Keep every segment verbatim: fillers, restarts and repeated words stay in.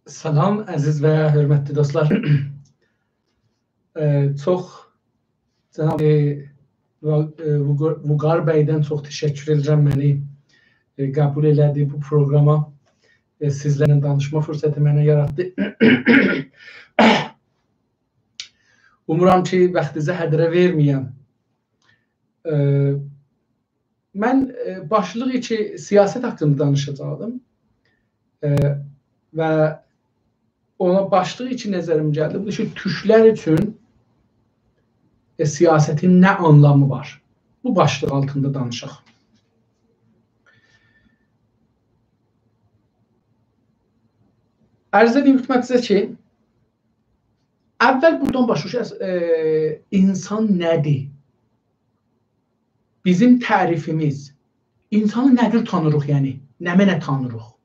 سلام، عزیز و حؤرمتلی دوستلار. ائ، چوخ جناب، ائ، وا-، ائ، وقار، وقار بیدن چوخ تشکر ائدیرم، منی، ائ، قبول ائله‌دی بو پروقراما. ائ، سیزلرله دانیشما فرصتی منه یاراتدی. اومورام کی، واختینیزی هدره وئرمه‌یم. ائ، من، ائ، باشلیق کی، سیاست حاقیندا دانیشاجاقدیم. ائ، و اونا باشلیق کی، نظریم گلدی. بو کی، تورکلر اوچون، ائ، سیاستین نه آنلامی وار؟ بو باشلیق آلتیندا دانیشاق. عرض ائدیم خدمتینیزه کی، اول بورادان باشلایاق. ائ، اینسان نه‌دیر؟ بیزیم تعریفیمیز، اینسانی نه جور تانیریق، یعنی، نمنه تانیریق؟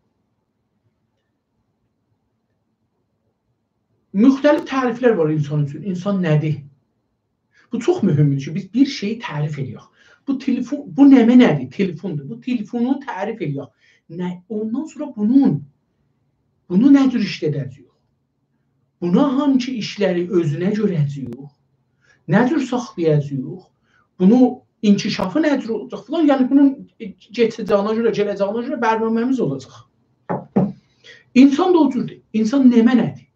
مختلف تعریفلر وار اینسان اوچون. اینسان نه‌دیر؟ بو چوخ مهمدور کی، بیز بیر شئیی تعریف ائله‌یک. بو تلفون، بو نمنه‌دیر؟ تلفوندور. بو تلفونو تعریف ائله‌یک. نه، اوندان سونرا بونون، بونو نه جور ایشله‌ده‌جه‌ییک؟ بونا هانسی ایشلری اؤزونه گؤره‌جه‌ییک؟ نه جور ساخلایاجاغیق؟ بونو انکشافی نه جور اولاجاق فلان؟ یعنی بونون کئچه‌جه‌یینه گؤره، گله‌جه‌یینه گؤره برنامه‌میز اولاجاق. اینسان دا او جوردور. اینسان نمنه‌دیر؟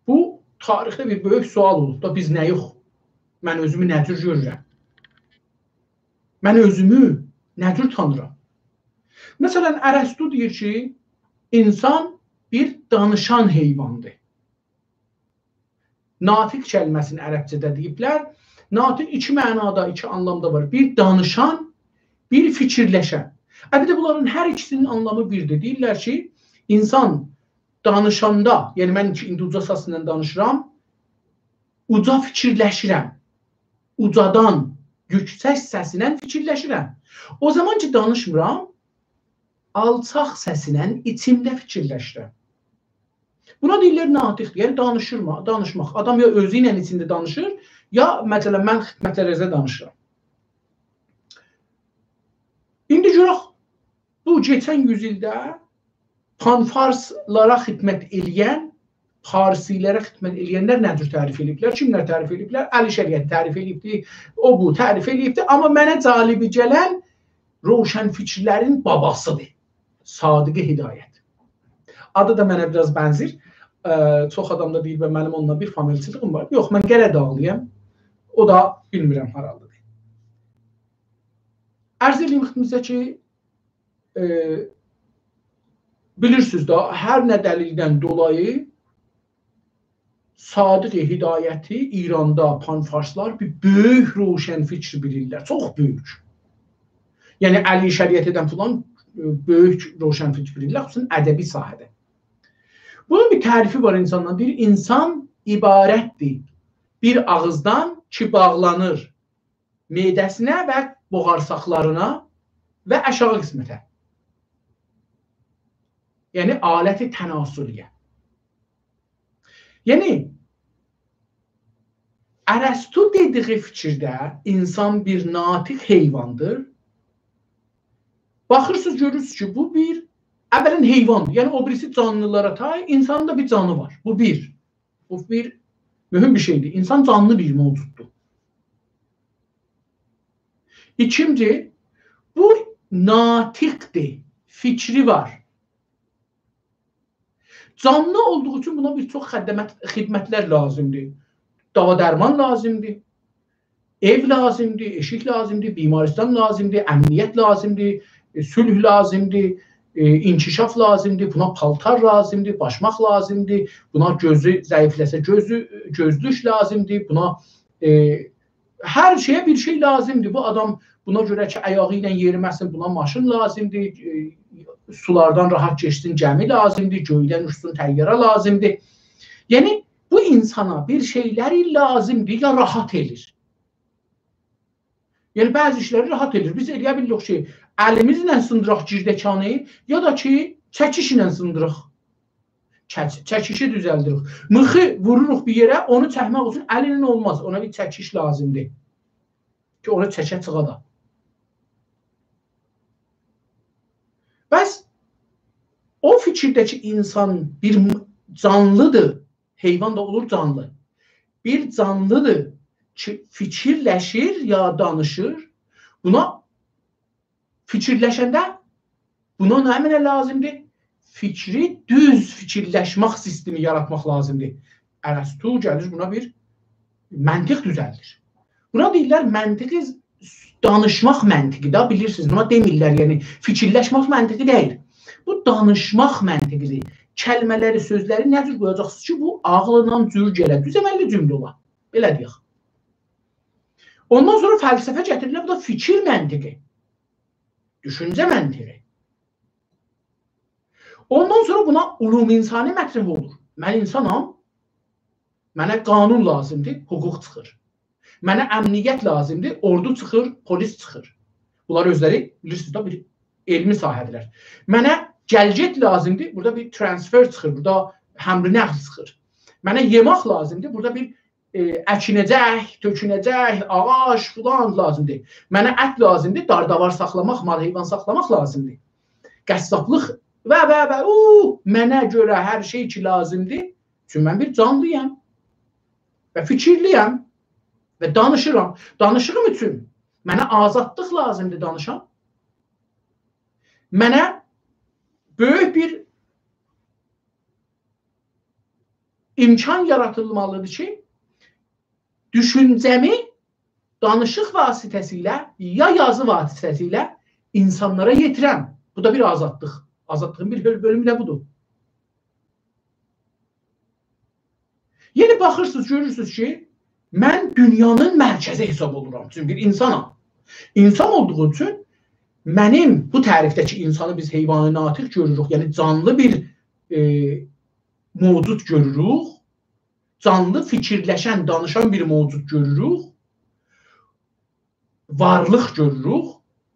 بو تاریخده بیر بؤیوک سؤال اولوب دا، بیز نه‌ییک؟ من اؤزومو نه جور گؤرورم؟ من اؤزومو نه جور تانیرام؟ مثلا، ارسطو دئییر کی، اینسان بیر دانیشان حیواندیر. ناطق کلمه‌سینی عربجه‌ده دئییبلر. ناطق ایکی معنادا، ایکی آنلامدا وار. بیر دانیشان، بیر فیکیرلشن. ائ، بیر ده بونلارین هر ایکیسینین آنلامی بیردیر. دئییرلر کی، اینسان دانیشاندا، یعنی من کی، ایندی اوجا سسله دانیشیرام، اوجا فیکیرلشیرم. اوجادان، یوکسک سسله فیکیرلشیرم. او زامان کی، دانیشمیرام، آلچاق سسله ایچیمده فیکیرلشیرم. بونا دئییرلر ناطق، یعنی دانیشیرما-، دانیشماق. آدام یا اؤزو ایله ایچینده دانیشیر، یا، مثلا، من خدمتلرینیزه دانیشیرام. ایندی گؤرک، بو کئچن یوز ایلده پان‌فارسلارا خدمت ائله‌ین، فارسی‌لره خدمت ائله‌ینلر نه جور تعریف ائله‌ییبلر؟ کیملر تعریف ائله‌ییبلر؟ علی شریعتی تعریف ائله‌ییبدی، او بو تعریف ائله‌ییبدی. آمما منه جالبی گلن روشنفکرلرین باباسیدیر. صادق هدایت. آدی دا منه بیر آز بنزیر. ائ، چوخ آدام دا دئییر، «به، منیم اونونلا بیر فامیلچیلیغیم وار.» یوخ، من قره‌داغلی‌یام. او دا بیلمیرم هارالیدیر. عرض ائله‌ییم خدمتینیزه کی، ائ، بیلیرسینیز ده، هر نه دلیلدن دولایی صادق هدایتی ایراندا پان‌فارسلار بیر بؤیوک روشنفکر بیلیرلر. چوخ بؤیوک. یعنی علی شریعتی‌دن فلان، ائ، بؤیوک روشنفکر بیلیرلر، خصوصا ادبی ساحه‌ده. بونون بیر تعریفی وار اینساندان. دئییر، اینسان عبارتدیر بیر آغیزدان کی، باغلانیر معده‌سینه و باغیرساقلارینا و آشاغی قسمته. یعنی آلت تناسلیه. یعنی ارسطو دئدیگی فیکیرده اینسان بیر ناطق حیواندیر. باخیرسینیز، گؤرورسونوز کی، بو بیر، اولا حیواندیر. یعنی او بیریسی جانلیلارا تای، اینسانین دا بیر جانی وار. بو بیر. بو بیر مهم بیر شئیدیر. اینسان جانلی بیر موجوددور. ایکینجی، بو ناطقدیر، فیکری وار. جانلی اولدوغو اوچون بونا بیر چوخ خدمت-، خدمتلر لازیمدیر. داوا درمان لازیمدیر. ائو لازیمدیر، ائشیک لازیمدیر، بیمارستان لازیمدیر، امنیت لازیمدیر، ائ، صلح لازیمدیر، ائ، انکشاف لازیمدیر، بونا پالتار لازیمدیر، باشماق لازیمدیر، بونا گؤزو ضعیفله‌سه گؤزو، گؤزلوک لازیمدیر، بونا، ائ، هر شئیه بیر شئی لازیمدیر. بو آدام بونا گؤره کی، آیاغی ایله یئریمه‌سین، بونا ماشین لازیمدیر، ائ، سولاردان راحت کئچسین، گمی لازیمدیر، گؤیدن اوچسون، طیاره لازیمدیر. یعنی، بو اینسانا بیر شئیلری لازیمدیر، یا راحت ائله‌ییر. یعنی، بعضی ایشلری راحت ائله‌ییر. بیز ائله‌یه بیلیریک کی، الیمیزله سیندیراق گیردکانی، یا دا کی، چکیشله سیندیریق. چک-، چکیشی دوزلدیریک. میخی ووروروق بیر یئره، اونو چکمک اوچون الینن اولماز. اونا بیر چکیش لازیمدیر. کی، اونو چکه چیخا دا. بس، او فیکیرده کی، اینسان بیر م-، جانلیدیر، حیوان دا اولور جانلی. بیر جانلیدیر کی، فیکیرلشیر یا دانیشیر. بونا فیکیرلشنده بونا نه منه لازیمدیر؟ فیکری دوز فیکیرلشمک سیستمی یاراتماق لازیمدیر. ارسطو گلیر بونا بیر منطق دوزلدیر. بونا دئییرلر منطقی، دانیشماق منطقی ده، بیلیرسینیز، بونا دئمیرلر، یعنی فیکیرلشمک منطقی دئییل. بو دانیشماق منطقی‌دیر. کلمه‌لری، سؤزلری نه جور قویاجاقسینیز کی، بو عاغیللا جور گله، دوز عمللی جمله اولا. بئله دئیک. اوندان سونرا فلسفه گتیریلیر، بو دا فیکیر منطقی. دوشونجه منطقی. اوندان سونرا بونا علوم انسانی مطرح اولور. من اینسانام، منه قانون لازیمدیر، حقوق چیخیر. منه امنیت لازیمدیر، اوردو چیخیر، پلیس چیخیر. بونلار اؤزلری، بیلیرسینیز ده، بیر علمی ساحه‌دیرلر. منه گل‌گئت لازیمدیر، بورادا بیر ترانسفر چیخیر، بورادا حمل و نقل چیخیر. منه یئمک لازیمدیر، بورادا بیر، ائ، اکینه‌جک، تؤکونه‌جک، آغاج، فلان لازیمدیر. منه ات لازیمدیر، دار-داوار ساخلاماق، مال-حیوان ساخلاماق لازیمدیر. قصابلیق و، و، و، او، منه گؤره هر شئی کی لازیمدیر. چونکی من بیر جانلی‌یام و فیکیرلی‌یم و دانیشیرام. دانیشیغیم اوچون منه آزادلیق لازیمدیر دانیشام. منه بؤیوک بیر امکان یاراتیلمالیدیر کی، دوشونجه‌می دانیشیق واسطه‌سیله یا یازی واسطه‌سیله اینسانلارا یئتیرم. بو دا بیر آزادلیق. آزادلیغین بیر بؤل-، بؤلومو ده بودور. یعنی باخیرسینیز، گؤرورسونوز کی، من دونیانین مرکزی حساب اولورام. چونکی بیر اینسانام. اینسان اولدوغو اوچون منیم بو تعریفده‌کی اینسانی بیز حیوان ناطق گؤروروک، یعنی جانلی بیر، ائ، موجود گؤروروک. جانلی، فیکیرلشن، دانیشان بیر موجود گؤروروک. وارلیق گؤروروک.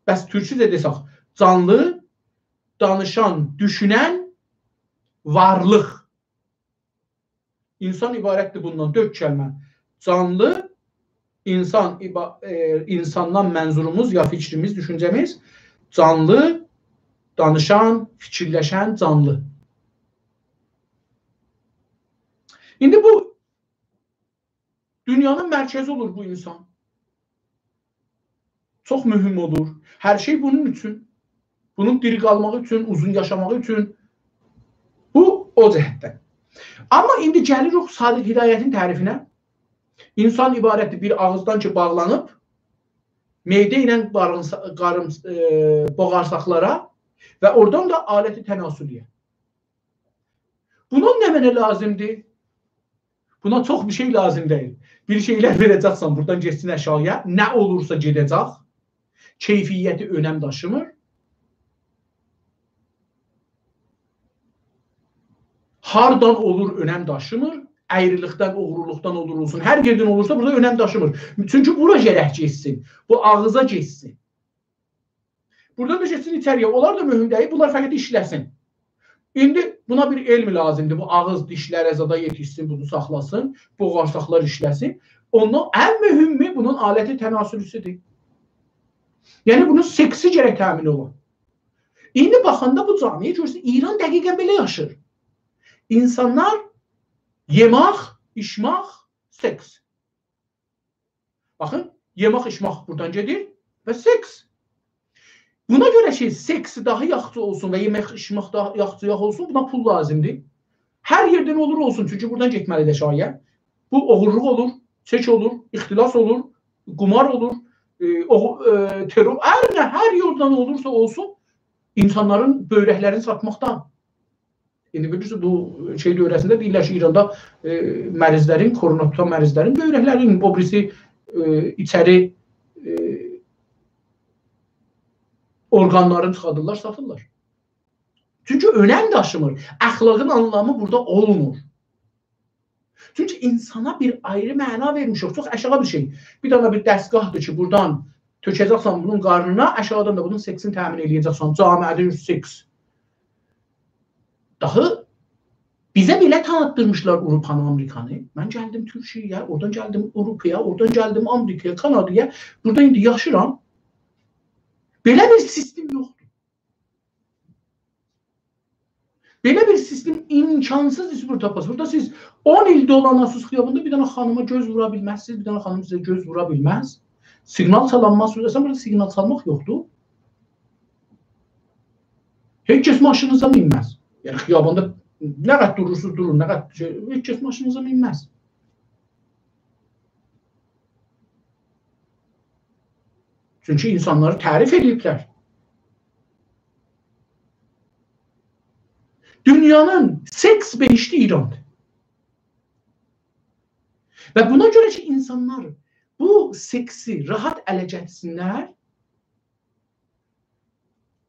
بس تورکجه دئسک، جانلی، دانیشان، دوشونن وارلیق. اینسان عبارتدیر بوندان، دؤرد کلمه. جانلی، اینسان، عبا-، ائ، اینساندان منظوروموز یا فیکریمیز، دوشونجه‌میز جانلی، دانیشان، فیکیرلشن، جانلی. ایندی بو دونیانین مرکزی اولور بو اینسان. چوخ مهم اولور. هر شئی بونون اوچون. بونون دیری قالماغی اوچون، اوزون یاشاماغی اوچون. بو، او جهتدن. آمما ایندی گلیریک صادق هدایتین تعریفینه. اینسان عبارتدیر بیر آغیزدان کی، باغلانیب، معده ایله بارینسا-، قاریم-، ائ، باغیرساقلارا و اورادان دا آلت تناسلی‌یه. بونا نه منه لازیمدیر؟ بونا چوخ بیر شئی لازیم دئییل. بیر شئیلر وئره‌جکسن، بورادان گئتسین آشاغییا. نه اولورسا گئده‌جک. کیفیتی اؤنم داشیمیر. هاردان اولور، اؤنم داشیمیر. اَیریلیکدن، اوغورلوقدان اولور اولسون، هر یئردن اولورسا بورادا اؤنم داشیمیر. چونکی بورا گرک گئتسین. بو آغیزا گئتسین. بورادان دا گئتسین ایچری‌یه. اونلار دا مهم دئییل، بونلار فقط ایشله‌سین. ایندی بونا بیر علم لازیمدیر. بو آغیز دیشلره زادا یئتیشسین، بونو ساخلاسین، بوغورساقلار ایشله‌سین. اوندان ان مهمی بونون آلت تناسلی‌سیدیر. یعنی بونون سکسی گرک تأمین اولا. ایندی باخاندا بو جامعه‌یه گؤرورسن، ایران دقیقاً بئله یاشیر. اینسانلار یئمک، ایچمک، سکس. باخین، یئمک، ایچمک بورادان گئدیر و سکس. بونا گؤره کی، سکس داها یاخشی اولسون و یئمک، ایچمک داها یاخشی، یاخشی اولسون، بونا پول لازیمدیر. هر یئردن اولور اولسون، چونکی بورادان گئتمه‌لیدیر آشاغییا. بو اوغورلوق اولور، چک اولور، اختلاس اولور، قمار اولور، ائ، اوغو-، ائ، ترور، هر نه، هر یولدان اولورسا اولسون، اینسانلارین بؤیرکلرینی ساتماقدان. ایندی بیلیرسینیز، بو شئی دؤوره‌سینده دئییرلر کی، ایراندا، ائ، مریضلرین، کرونا توتان مریضلرین بؤیرکلرین، او بیریسی، ائ، ایچری، ائ، اورقانلارینی چیخادیرلار، ساتیرلار. چونکی اؤنم داشیمیر. اخلاقین آنلامی بورادا اولمور. چونکی اینسانا بیر آیری معنا وئرمیشیک. چوخ آشاغی بیر شئی. بیر دنه بیر دستگاهدیر کی، بورادان تؤکه‌جکسن بونون قارنینا، آشاغیدان دا بونون سکسینی تأمین ائله‌یه‌جکسن. جامعه‌ده سکس. داها بیزه بئله تانیتدیرمیشلار آوروپانی، آمریکانی. من گلدیم تورکیه‌یه، اورادان گلدیم آوروپایا، اورادان گلدیم آمریکایا، کانادایا. بورادا ایندی یاشیرام. بئله بیر سیستم یوخدور. بئله بیر سیستم امکانسیز ایدی بورادا تاپاسینیز. بورادا سیز اون ایل دولاناسینیز خیاباندا، بیر دنه خانیما گؤز وورا بیلمزسینیز، بیر دنه خانیم سیزه گؤز وورا بیلمز. سیگنال چالانماز، اصلاً بورادا سیگنال چالماق یوخدور. هئچ کس ماشینینیزا مینمز. یعنی خیاباندا نه قدر دورورسونوز دورون، نه قدر شئی، هئچ کس ماشینینیزا مینمز. چونکی اینسانلاری تعریف ائله‌ییبلر. دونیانین سکس بهشتی ایراندیر. و بونا گؤره کی، اینسانلار بو سکسی راحت اله گتیرسینلر،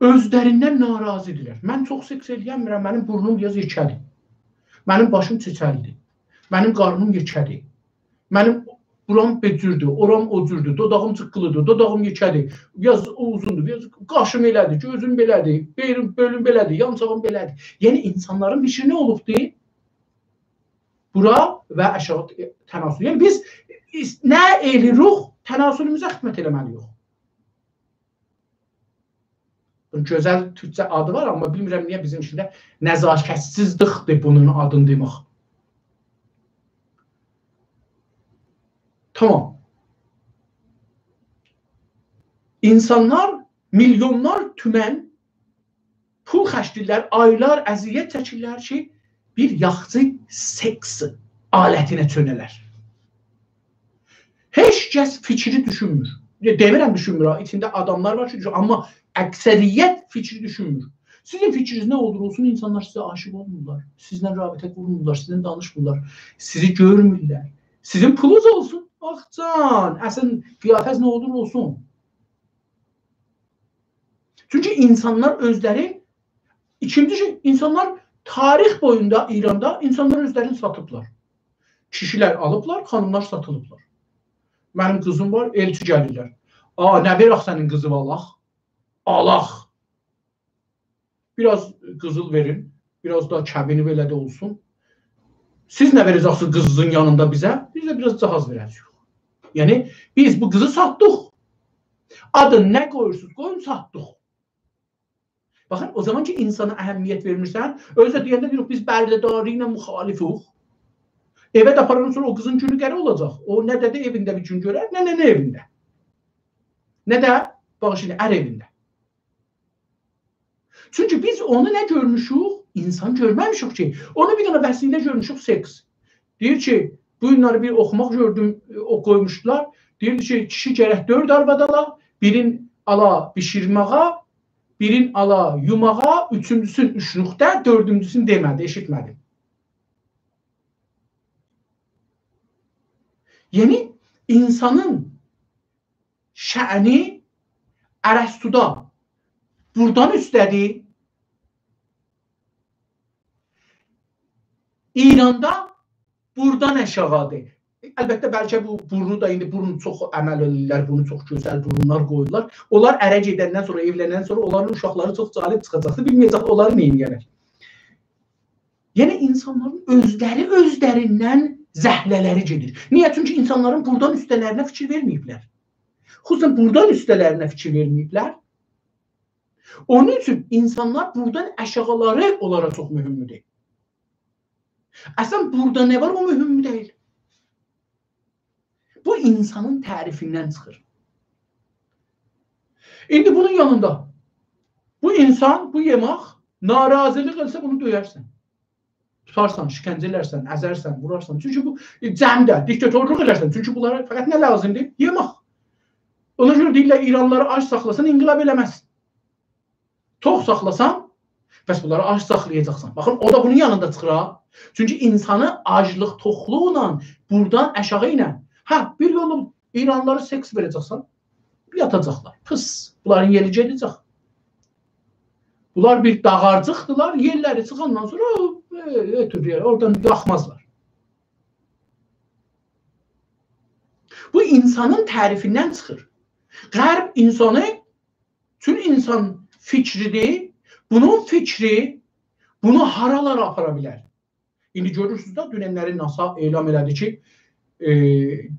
اؤزلریندن ناراضی‌دیرلر. «من چوخ سکس ائله‌یه‌میرم، منیم بورنوم بیر آز یئکه‌دیر. منیم باشیم چیچک‌دیر. منیم قارنیم یئکه‌دیر. منیم بورام بیر جوردور، اورام او جوردور، دوداغیم جیققیلی‌دیر، دوداغیم یئکه‌دیر، بیر آز اوزوندور، بیر آز قاشیم ائله‌دیر، گؤزوم بئله‌دیر، بئینیم، بؤلوم بئله‌دیر، یانچاغیم بئله‌دیر.» یعنی، اینسانلارین بیر شئی نه اولوبدور؟ بورا و آشاغی تناسل. یعنی، بیز، بیز نه ائله‌ییریک، تناسلوموزه خدمت ائله‌مه‌لی‌ییک. بونون گؤزل تورکجه آدی وار، آمما بیلمیرم نییه بیزیم ایچینده نزاکتسیزلیکدیر بونون آدینی دئمک. تامام. اینسانلار میلیونلار تومن پول خرجله‌ییرلر، آیلار اذیت چکیرلر کی، بیر یاخشی سکس آلتینه چؤنه‌لر. هئچ کس فیکری دوشونمور. دئ-، دئمیرم دوشونمور ها، ایچینده آداملار وار کی، دوشونور، آمما اکثریت فیکری دوشونمور. سیزین فیکرینیز نه اولور اولسون، اینسانلار سیزه عاشیق اولمورلار، سیزله رابطه قورمورلار، سیزینله دانیشمیرلار، سیزی گؤرمورلر. سیزین پولونوز اولسون، آخ جان، اصلاً قیافه‌ز نه اولور اولسون. چونکی اینسانلار اؤزلری، ایکینجی شئی، اینسانلار تاریخ بویوندا ایراندا اینسانلار اؤزلرینی ساتیبلار. کیشیلر آلیبلار، خانیملار ساتیلیبلار. منیم قیزیم وار، ائلچی گلیرلر. «آ، نه وئرک سنین قیزیوی آلاق؟» آلاق. بیر آز قیزیل وئرین، بیر آز دا کبینی بئله ده اولسون. سیز نه وئره‌جکسینیز قیزینیزین یانیندا بیزه؟ بیز ده بیر آز جهاز وئره‌جه‌ییک. یعنی، بیز بو قیزی ساتدیق. آدین نه قویورسونوز قویون، ساتدیق. باخین، او زامان کی، اینسانا اهمیت وئرمیرسن، اؤزو ده دئینده دئییر، «بیز برده‌داری ایله مخالفوق.» ائوه ده آپاراندان سونرا او قیزین گونو قره اولاجاق. او نه دده ائوینده بیر گون گؤرر، نه ننه ائوینده. نه ده، باغیشلایین، ار ائوینده. چونکی بیز اونو نه گؤرموشوک؟ اینسان گؤرمه‌میشیک کی. اونو بیر دنه وسیله گؤرموشوک، سکس. دئییر کی، بو گونلری بیر اوخوماق گؤردوم، او قویموشدولار. دئییردی کی، کیشی گرک دؤرد آرواد آلا، بیرین آلا بیشیرمه‌یه، بیرین آلا یوماغا، اوچونجوسون اوچ نقطه، دؤردونجوسونو دئمه‌دی، ائشیتمه‌دیم. یعنی، اینسانین شأنی ارسطودا بوردان اوسته‌دیر، ایراندا بوردان آشاغیدیر. البته، بلکه بو بورنو دا، ایندی بورون چوخ عمل ائدیرلر، بونو چوخ گؤزل بورونلار قویورلار. اونلار اره گئدندن سونرا، ائولنندن سونرا اونلارین اوشاقلاری چوخ جالب چیخاجاقدیر، بیلمه‌یه‌جک اونلاری نئینیه‌لر. یعنی، اینسانلارین اؤزلری اؤزلریندن زهله‌لری گئدیر. نییه؟ چونکی اینسانلارین بوردان اوسته‌لرینه فیکیر وئرمه‌ییبلر. خصوصاً بوردان اوسته‌لرینه فیکیر وئرمه‌ییبلر. اونون اوچون اینسانلار بوردان آشاغیلاری اونلارا چوخ مهمدور. اصلاً بوردا نه وار، او مهم دئییل. بو اینسانین تعریفیندن چیخیر. ایندی بونون یانیندا بو اینسان، بو یئمک ناراضیلیق ائله‌سه، بونو دؤیرسن. توتارسان، شکنجه ائلرسن، ازرسن، وورارسان. چونکی بو، ائ، جمعده دیکتاتورلوق ائلرسن. چونکی بونلارا فقط نه لازیمدیر؟ یئمک. اونا گؤره دئییرلر، ایرانلیلاری آج ساخلاسان، انقلاب ائله‌مز. توخ ساخلاسان، بس بونلاری آج ساخلایاجاقسان. باخین، او دا بونون یانیندا چیخیر ها. چونکی اینسانی آجلیق، توخلوقلا بوردان آشاغی ایله. هه، بیر یولو ایرانلیلارا سکس وئره‌جکسن، یاتاجاقلار. پیس. بونلارین یئلی گئده‌جک. بونلار بیر داغارجیقدیلار، یئللری چیخاندان سونرا، ائ، اؤتور یئره، اورادان یاخمازلار. بو اینسانین تعریفیندن چیخیر. غرب اینسانی، چون اینسان فیکریدیر، بونون فیکری بونو هارالارا آپارا بیلر؟ ایندی گؤرورسونوز ده، دوننلری ناسا اعلام ائله‌دی کی، ائ،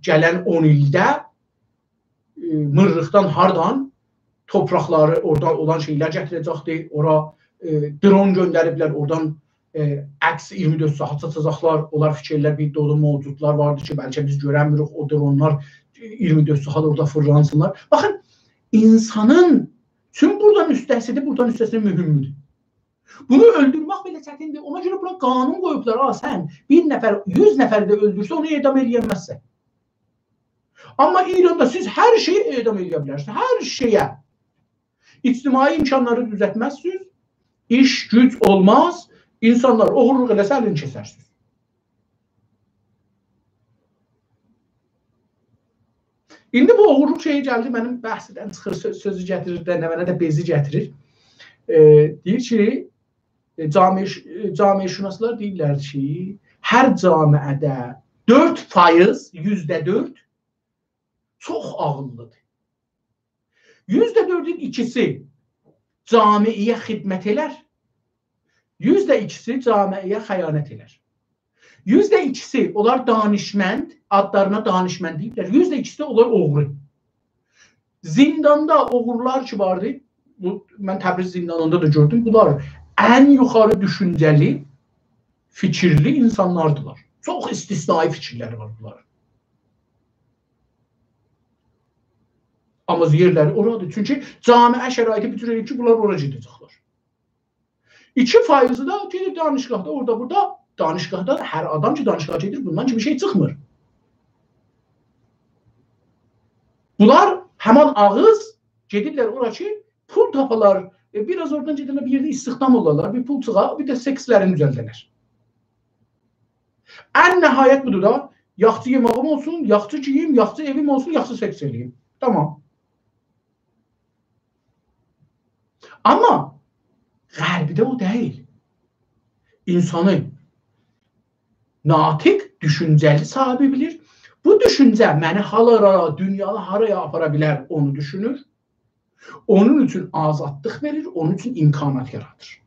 گلن اون ایلده، ائ، مریخدان هاردان توپراقلاری، اورادا اولان شئیلر گتیره‌جکدیر، اورا، ائ، درون گؤندریبلر، اورادان ائ، عکس ایگیرمی دؤرد ساعات ساچاجاقلار. اونلار فیکیر ائدیرلر، بیر دولو موجودلار واردیر کی، بلکه بیز گؤرنمیریک، او درونلار ایگیرمی دؤرد ساعات اورادا فیرلانسینلار. باخین، اینسانین، چون بورادان اوسته‌سیدیر، بورادان اوسته‌سینه مهمدور. بونو اؤلدورمک بئله چتیندیر. اونا گؤره بورا قانون قویوبلار. ها، سن بیر نفر، یوز نفری ده اؤلدورسه، اونو اعدام ائلیه‌نمزسن. آمما ایراندا سیز هر شئیی اعدام ائلیه بیلرسینیز. هر شئیه. اجتماعی امکانلاری دوزلتمزسینیز، ایش، گوج اولماز، اینسانلار اوغورلوق ائله‌سه، الینی کسرسینیز. ایندی بو اوغورلوق شئیی گلدی، منیم بحثدن چیخیر، سؤ-، سؤزو گتیریر ده، نمنه ده بئزی گتیریر. ائ، دئییر کی، ائ، جامعه ش-، ائ، جامعه‌شناسلار دئییرلر کی، هر جامعه‌ده دؤرد فایز، یوزده دؤرد چوخ عاغیللیدیر. یوزده دؤردون ایکیسی جامعه‌یه خدمت ائلر، یوزده ایکیسی جامعه‌یه خیانت ائلر. یوزده ایکیسی اولار دانشمند، آدلارینا دانشمند دئییرلر. یوزده ایکیسی ده اولار اوغرو. زینداندا اوغورلار کی واردی، بو، من تبریز زیندانیندا دا گؤردوم. بونلار ان یوخاری دوشونجه‌لی، فیکیرلی اینسانلاردیلار. چوخ استثنایی فیکیرلری وار بونلارین. آمما یئرلری اورادیر. چونکی جامعه شرایطی بو جور ائله‌ییب کی، بونلار اورا گئده‌جکلر. ایکی فایزی ده گئدیر دانشگاهدا، اورادا، بورادا. دانشگاهدا هر آدام کی دانشگاها گئدیر، بوندان کی بیر شئی چیخمیر. بونلار همان آغیز گئدیرلر اورا کی پول تاپالار، ائ، بیر آز اورادان گئدیرلر، بیر یئرده استخدام اولالار، بیر پول چیخا، بیر ده سکسلرینی دوزلده‌لر. ان نهایت بودور دا، یاخشی یئماغیم اولسون، یاخشی گئییم، یاخشی ائویم اولسون، یاخشی سکس ائله‌ییم. تامام. آمما غربیده او دئییل. اینسانی ناطق، دوشونجه‌لی صاحیبی بیلیر. بو دوشونجه منی هارا، دونیانی هارایا آپارا بیلر، اونو دوشونور. اونون اوچون آزادلیق وئریر، اونون اوچون امکانات یارادیر.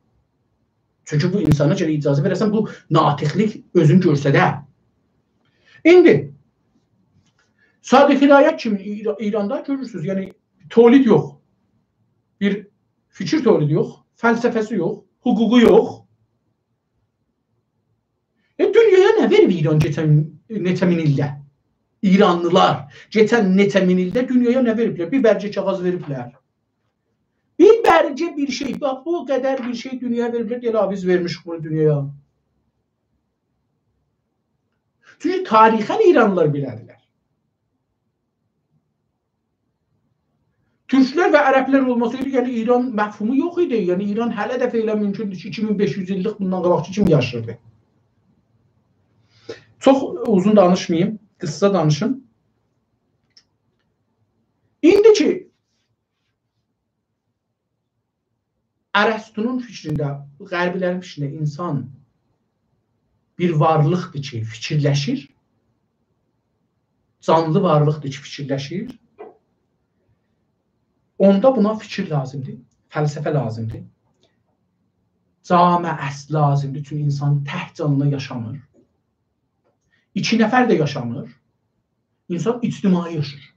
چونکی بو اینسانا گرک اجازه وئره‌سن، بو ناطقلیک اؤزونو گؤستره. ایندی صادق هدایت کیمی ایر-، ایراندا گؤرورسونوز، یعنی تولید یوخ. بیر فیکیر تولیدی یوخ، فلسفه‌سی یوخ، حقوقو یوخ. ائ، دونیایا نه وئریب ایران کئچن نئچه مین ایلده؟ ایرانلیلار کئچن نئچه مین ایلده دونیایا نه وئریبلر؟ بیر برگه کاغیذ وئریبلر. بیر برگه بیر شئی، باخ، بو قدر بیر شئی دونیایا وئریبلر، دئییرلر، «آ، بیز وئرمیشیک بونو دونیایا.» چونکی تاریخاً ایرانلیلار بئله‌دیرلر. تورکلر و عربلر اولماسایدی، یعنی ایران مفهومو یوخ ایدی. یعنی ایران هله ده فعلاً مومکوندور کی، ایکی مین بئش یوز ایللیک بوندان قاباقکی کیمی یاشیردی. چوخ اوزون دانیشماییم، قیسا دانیشیم. ایندی کی، ارسطونون فیکرینده، غربیلرین فیکرینده اینسان بیر وارلیقدیر کی، فیکیرلشیر. جانلی وارلیقدیر کی، فیکیرلشیر. اوندا بونا فیکیر لازیمدیر، فلسفه لازیمدیر. جامعه‌سی لازیمدیر، چونکی اینسان تک جانینا یاشامیر. ایکی نفر ده یاشامیر. اینسان اجتماعی یاشیر.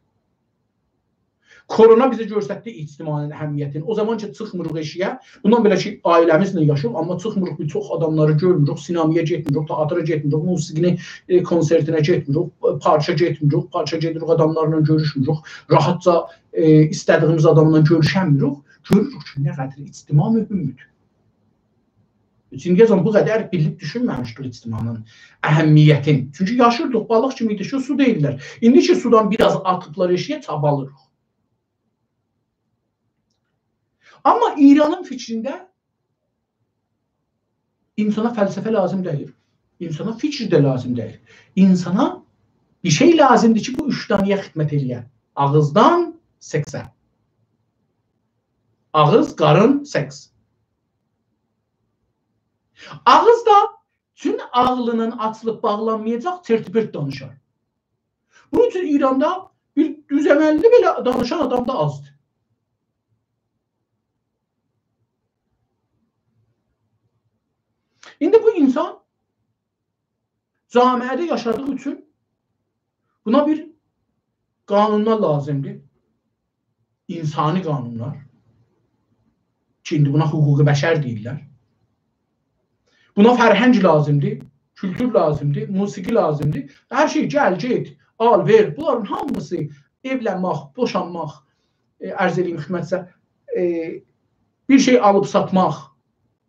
کرونا بیزه گؤستردی اجتماعین اهمیتینی. او زامان کی، چیخمیریق ائشیگه، بوندان بئله کی، عائله‌میزله یاشیریق، آمما چیخمیریق، بیر چوخ آداملاری گؤرموروک، سینمایا گئتمیریک، تئاترا گئتمیریک، موسیقینی، ائ، کنسرتینه گئتمیریک، پارکا گئتمیریک، پارکا گئدیریک، آداملارلا گؤروشموروک، راحاتجا، ائ، ایسته‌دیگیمیز آداملا گؤروشه‌میریک. گؤروروک کی، نه قدر اجتماع مهمدور. چونکی اصلاً بو قدر بیلیب دوشونمه‌میشدیک اجتماعین اهمیتین. چونکی یاشیردیق، بالیق کیمی ایدیک کی، سودا ایدیلر. ایندی کی، سودان بیر آز آتیبلار ائشیگه، چابالیریق. آمما ایرانین فیکرینده اینسانا فلسفه لازیم دئییل. اینسانا فیکیر ده لازیم دئییل. اینسانا بیر شئی لازیمدیر کی، بو اوچ دانه‌یه خدمت ائله‌یه. آغیزدان سکسه. آغیز، قارین، سکس. آغیز دا چون عاغلینین آچیلیب باغلانمایاجاق، چرت‌وپرت دانیشار. بونون اوچون ایراندا بیر دوز عمللی بئله دانیشان آدام دا آزدیر. ایندی بو اینسان جامعه‌ده یاشادیغی اوچون بونا بیر قانونلار لازیمدیر. اینسانی قانونلار. کی، ایندی بونا حقوق بشر دئییرلر. بونا فرهنگ لازیمدیر، کولتور لازیمدیر، موسیقی لازیمدیر. هر شئی گل، گئت، آل، وئر. بونلارین هامیسی ائولنمک، بوشانماق، ائ، عرض ائله‌ییم خدمتیزه، ائ، بیر شئی آلیب ساتماق،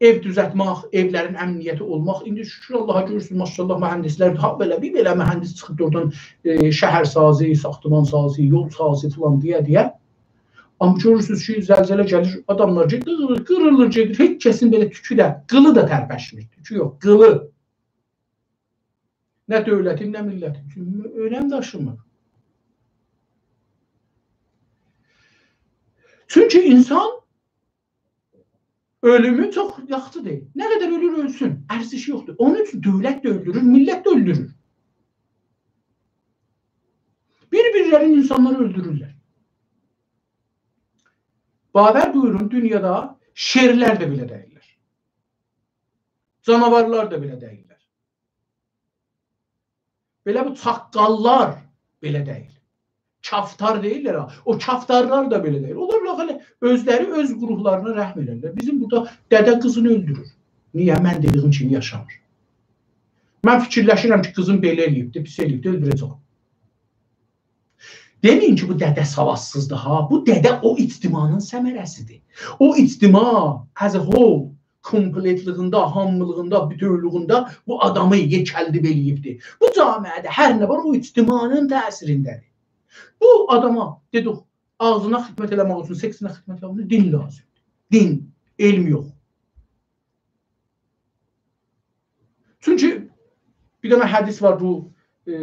ائو دوزلتمک، ائولرین امنیتی اولماق. ایندی شوکور آللاها، گؤرورسونوز، ماشاءالله، مهندسلر، ها، بئله بیر بئله مهندس چیخیب اورادان، ائ، شهرسازی، ساختمان‌سازی، یول‌سازی فلان دئیه دئیه. آمما گؤرورسونوز کی، زلزله گلیر، آداملار گئدیر، قیریلیر، قیریلیر، گئدیر. هئچ کسین بئله توکو ده، قیلی دا ترپشمیر. توکو یوخ، قیلی. نه دؤولتین، نه میللتین. چونکی اؤنم داشیمیر. چونکی اینسان اؤلومو چوخ یاخشیدیر. نه قدر اؤلور اؤلسون، ارزشی یوخدور. اونون اوچون دؤولت ده اؤلدورور، میللت ده اؤلدورور. بیر-بیرلرینی اینسانلار اؤلدورورلر. باور بویورون، دونیادا شئرلر ده بئله دئییللر. جاناوارلار دا بئله دئییللر. بئله بو چاققاللار بئله دئییل. کفتار دئییللر ها. او کفتارلار دا بئله دئییل. اونلار لااقل اؤزلری اؤز گروهلارینا رحم ائدرلر. بیزیم بورادا دده قیزینی اؤلدورور. نییه؟ من دئدیگیم کیمی یاشامیر. من فیکیرلشیرم کی، قیزیم بئله ائله‌ییبدی، پیس ائله‌ییبدی، اؤلدوره‌جه‌یم. دئمه‌یین کی، بو دده سوادسیزدیر ها. بو دده او اجتماعین ثمره‌سیدیر. او اجتماع as a whole، کومپلئتلیگینده، هامیلیغیندا، بوتؤولوگونده بو آدامی یئکلدیب ائله‌ییبدیر. بو جامعه‌ده هر نه وار، او اجتماعین تأثیرینده‌دیر. بو آداما، دئدیک، آغزینا خدمت ائله‌مک اولسون، سکسینه خدمت ائله‌مک اولسون، دین لازیمدیر. دین، علم یوخ. چونکی بیر دنه حدیث وار، بو، ائ،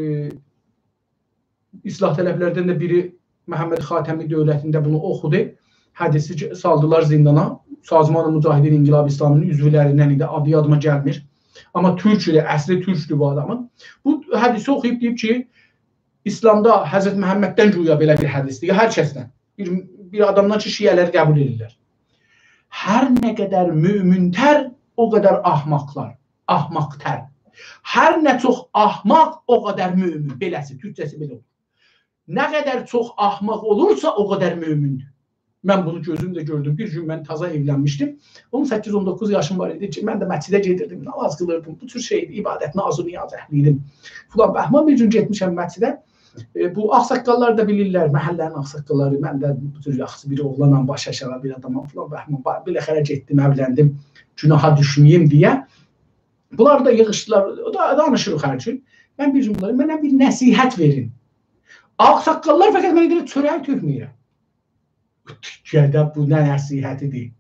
اصلاح‌طلب‌لردن ده بیری محمد خاتمی دؤولتینده بونو اوخودو. حدیثی کی، سالدیلار زیندانا. سازمان مجاهدین انقلاب اسلامی‌نین عضولریندن ایدی، آدی یادیما گلمیر. آمما تورک ایدی، اصلی تورکدور بو آدامین. بو حدیثی اوخویوب دئییب کی، اسلامدا حضرت محمددن گویا بئله بیر حدیثدیر، یا هر کسدن، بیر، بیر آدامدان کی، شیعه‌لری قبول ائدیرلر. هر نه قدر مؤمن‌تر، او قدر احمقلار، احمق‌تر. هر نه چوخ احمق، او قدر مؤمن. بئله‌سی، تورکجه‌سی بئله اولور. نه قدر چوخ احمق اولورسا، او قدر مؤمن‌دور. من بونو گؤزومله گؤردوم. بیر گون من تازا ائولنمیشدیم. اون سککیز، اون دوققوز یاشیم وار ایدی کی، من ده مسجده گئدیردیم، نماز قیلیردیم. بو تور شئی ایدی، عبادت، ناز و نیاز اهلی ایدیم. فلان بهمان، بیر گون گئتمیشم مسجده. ائ، بو آغ‌ساققاللار دا بیلیرلر، محله‌نین آغ‌ساققاللاری. من ده بو تور یاخشی بیر اوغلانام، باشی آشاغی بیر آدامام، فلان بهمان، با-، بالاخره گئتدیم، ائولندیم، گوناها دوشمه‌ییم دئیه. بونلار دا ییغیشدیلار، او دا دانیشیریق هر گون. من بیر گون بونلارا، «منه بیر نصیحت وئرین.» آغ‌ساققاللار فقط منه دئییرلر، «چؤره‌یی تؤکمه‌ییرم.» گده، بو نه نصیحتیدیر؟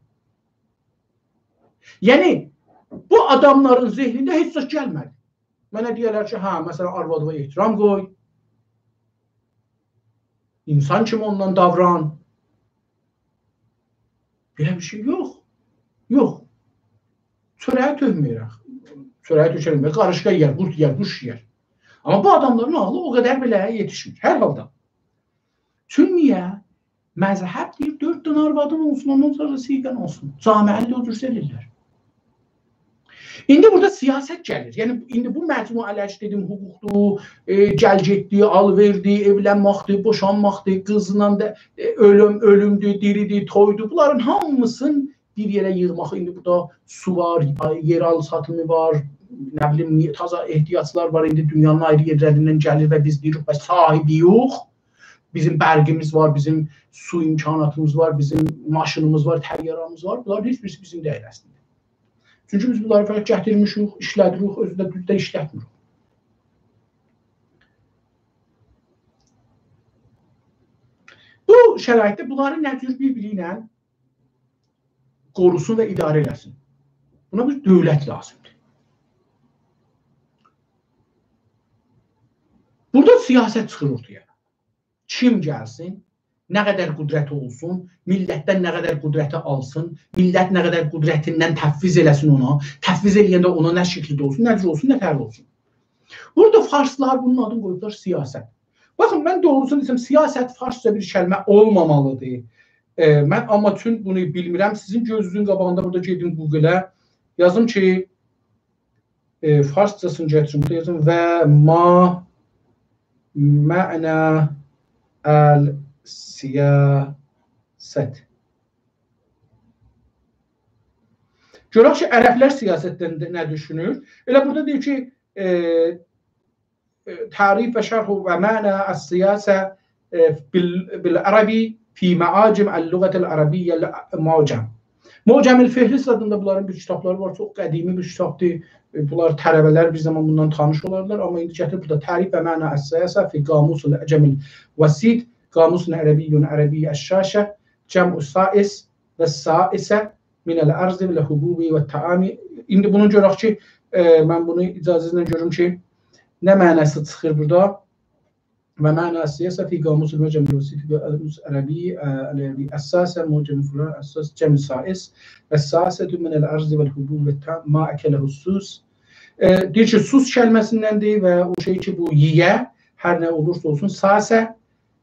یعنی، بو آداملارین ذهنینده هئچ زاد گلمه‌دی. منه دئیه‌لر کی، هه، مثلا، آروادینا احترام قوی، اینسان کیمی اوننان داوران. بئله بیر شئی یوخ. یوخ. چؤره‌یی تؤکمه‌ییرم. چؤره‌یی تؤکه‌رم. قاریشقا یئیر، قورد یئیر، قوش یئیر. آمما بو آداملارین عاغلی او قدر بئله یئتیشمیر. هر حالدا. چون نییه؟ مذهب دئییر، دؤرد دنه آروادین اولسون، اوندان سونرا صیغه‌ن اولسون. جامعه‌نی ده او جور سئویرلر. ایندی بورادا سیاست گلیر. یعنی، ایندی بو مجموعه‌لر کی، دئدیم، حقوقدور، ائ، گل گئتدی، آل‌وئردی، ائولنمکدیر، بوشانماقدیر، قیزلا دا، ائ، اؤلوم، اؤلومدور، دیریدیر، تویدور. بونلارین هامیسینی بیر یئره ییغماق، ایندی بورادا سو وار، یئرآلتی ساتیمی وار، نه بیلیم، تازا احتیاجلار وار، ایندی دونیانین آیری یئرلریندن گلیر و بیز دئییریک، «بس صاحیبی‌یوخ.» بیزیم برقیمیز وار، بیزیم سو امکاناتیمیز وار، بیزیم ماشینیمیز وار، طیاره‌میز وار. بونلار هئچ بیریسی بیزیم دئییل اصلینده. چونکی بیز بونلاری فقط گتیرمیشیک، ایشله‌دیریک، اؤزو ده دوز ده ایشلتمیریک. بو شرایطده بونلاری نه جور بیر-بیری ایله قوروسون و اداره ائله‌سین؟ بونا بیر دؤولت لازیمدیر. بورادا سیاست چیخیر اورتایا. کیم گلسین، نه قدر قدرتی اولسون، میللتدن نه قدر قدرتی آلسین، میللت نه قدر قدرتیندن تفویض ائله‌سین اونا، تفویض ائله‌ینده اونا نه شکیلده اولسون، نه جور اولسون، نه طرح اولسون. بورادا فارسلار بونون آدینی قویوبلار سیاست. باخین، من دوغروسونو دئسم، سیاست فارسجا بیر کلمه اولمامالیدیر. ائ، من آمما چون بونو بیلمیرم، سیزین گؤزونوزون قاباغیندا بورادا گئدیم گوگله، یازیم کی، ائ، فارسجاسینی گتیریم، بورادا یازیم: «و ما معنی السیاست.» گؤرک کی، عربلر سیاستدن ده نه دوشونور. ائله بورادا دئییر کی، ائ، ائ، تعریف و شرح و معنی السیاسة، ائ، بال-، بالعربی فی معاجم اللغة العربیة المعجم. معجم الفهرست آدیندا بونلارین بیر کیتابلاری وار. چوخ قدیمی بیر کیتابدیر. ائ، بونلار طلبه‌لر بیر زامان بوندان تانیش اولارلار. آمما ایندی گتیریب بورادا تعریف و معنی السیاسة فی قاموس العجم الوسیط، قاموس عربی عربی الشاشة، جمع سائس و سائسة من الأرز و الحبوب و الطعام. ایندی بونو گؤرک کی، ائ، من بونو اجازه‌نیزله گؤروم کی، نه معناسی چیخیر بورادا. و معنی السیاسة فی قاموس المعجم الوسیط و قاموس العربی، ائ، العربی الساسة، معجم فلان، الساس، جمع سائس، و الساسة من الأرز و الحبوب و الطعام ما أكله السوس. ائ، دئییر کی، سوس کلمه‌سیندندیر و او شئی کی، بو یییه، هر نه اولورسا اولسون، ساسة،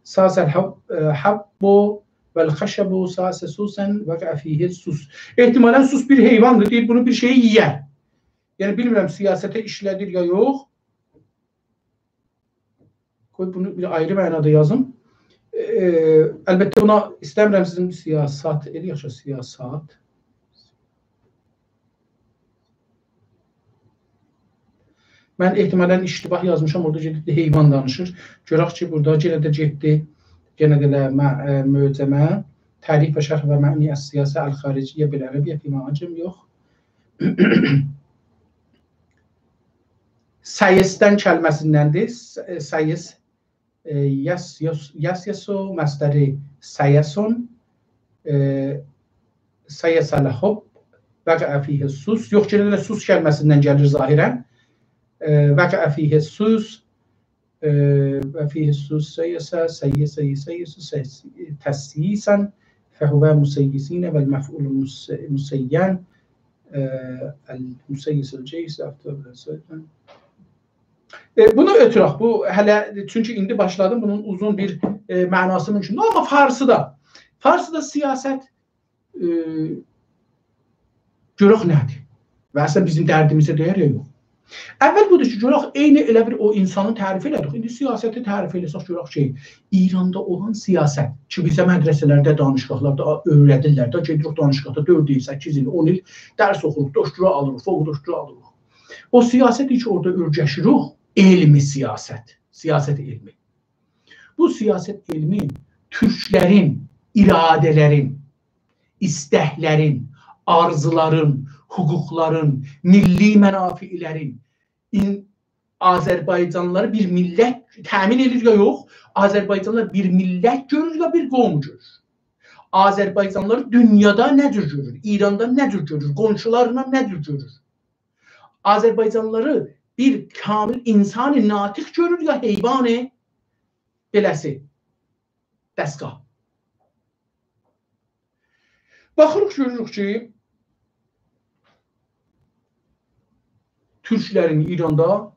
ساس الحب، ائ، حب و الخشب ساس سوسا وقع فیه السوس. احتمالاً سوس بیر حیواندیر، دئییر، بونو بیر شئی یییر. یعنی، بیلمیرم، سیاسته ایشله‌دیر یا یوخ. قوی بونو بیر آیری معنادا یازیم. ائ، البته، بونا ایسته‌میرم سیزین سیاست، ائله یاخشی سیاست. من احتمالاً اشتباه یازمیشام، اورادا گئدیب ده حیوان دانیشیر. گؤرک کی، بورادا یئنه ده گئتدی، یئنه ده ائله مع-، ائ، معجمه. تعریف و شرح و معنی السیاسة الخارجیة بالعربیة فی معاجم، یوخ. سیسدن کلمه‌سیندندیر. س-، سیس، ائ، یس-، یس-، یسیس و مصدری سیسون، ائ، سیس الحب، وقع فیه السوس. یوخ، یئنه ده سوس کلمه‌سیندن گلیر ظاهراً. ائ، وقع فیه السوس، ائ، و فیه السوس سیس، سیس، سیس، سیس، تسییسا، فهو مسیسین و المفعول مس-، مسین، ائ، المسیس الجیس، افتا-، ائ، بونو اؤتورک. بو هله، چونکی ایندی باشلادیم، بونون اوزون بیر، ائ، معناسی مومکوندور. آمما فارسیدا، فارسیدا سیاست، ائ، گؤرک نه‌دیر؟ و اصلاً بیزیم دردیمیزه دیر یا یوخ؟ اول بودور کی، گؤرک عینی ائله بیر او اینسانی تعریف ائله‌دیک. ایندی سیاستی تعریف ائله‌سک، گؤرک کی، ایراندا اولان سیاست کی، بیزه مدرسه‌لرده، دانشگاهلاردا اؤیره‌دیرلر ده، گئدیریک دانشگاهدا دؤرد ایل، سککیز ایل، اون ایل درس اوخوروق، دکترا آلیریق، فوق دکترا آلیریق. او سیاست کی، اورادا اؤیره‌شیریک، علمی سیاست، سیاست علمی. بو سیاست علمی تورکلرین اراده‌لرین، ایستکلرین، آرزولارین، حقوقلارین، میللی منافعلرین، این-، آذربایجانلیلاری بیر میللت تأمین ائدیر یا یوخ، آذربایجانلیلاری بیر میللت گؤرور یا بیر قوم گؤرور؟ آذربایجانلیلاری دونیادا نه جور گؤرور؟ ایراندا نه جور گؤرور؟ قونشولارینا نه جور گؤرور؟ آذربایجانلیلاری بیر کامل اینسان ناطق گؤرور یا حیوان بئله‌سی، دستگاه؟ باخیریق، گؤروروک کی، تورکلرین ایراندا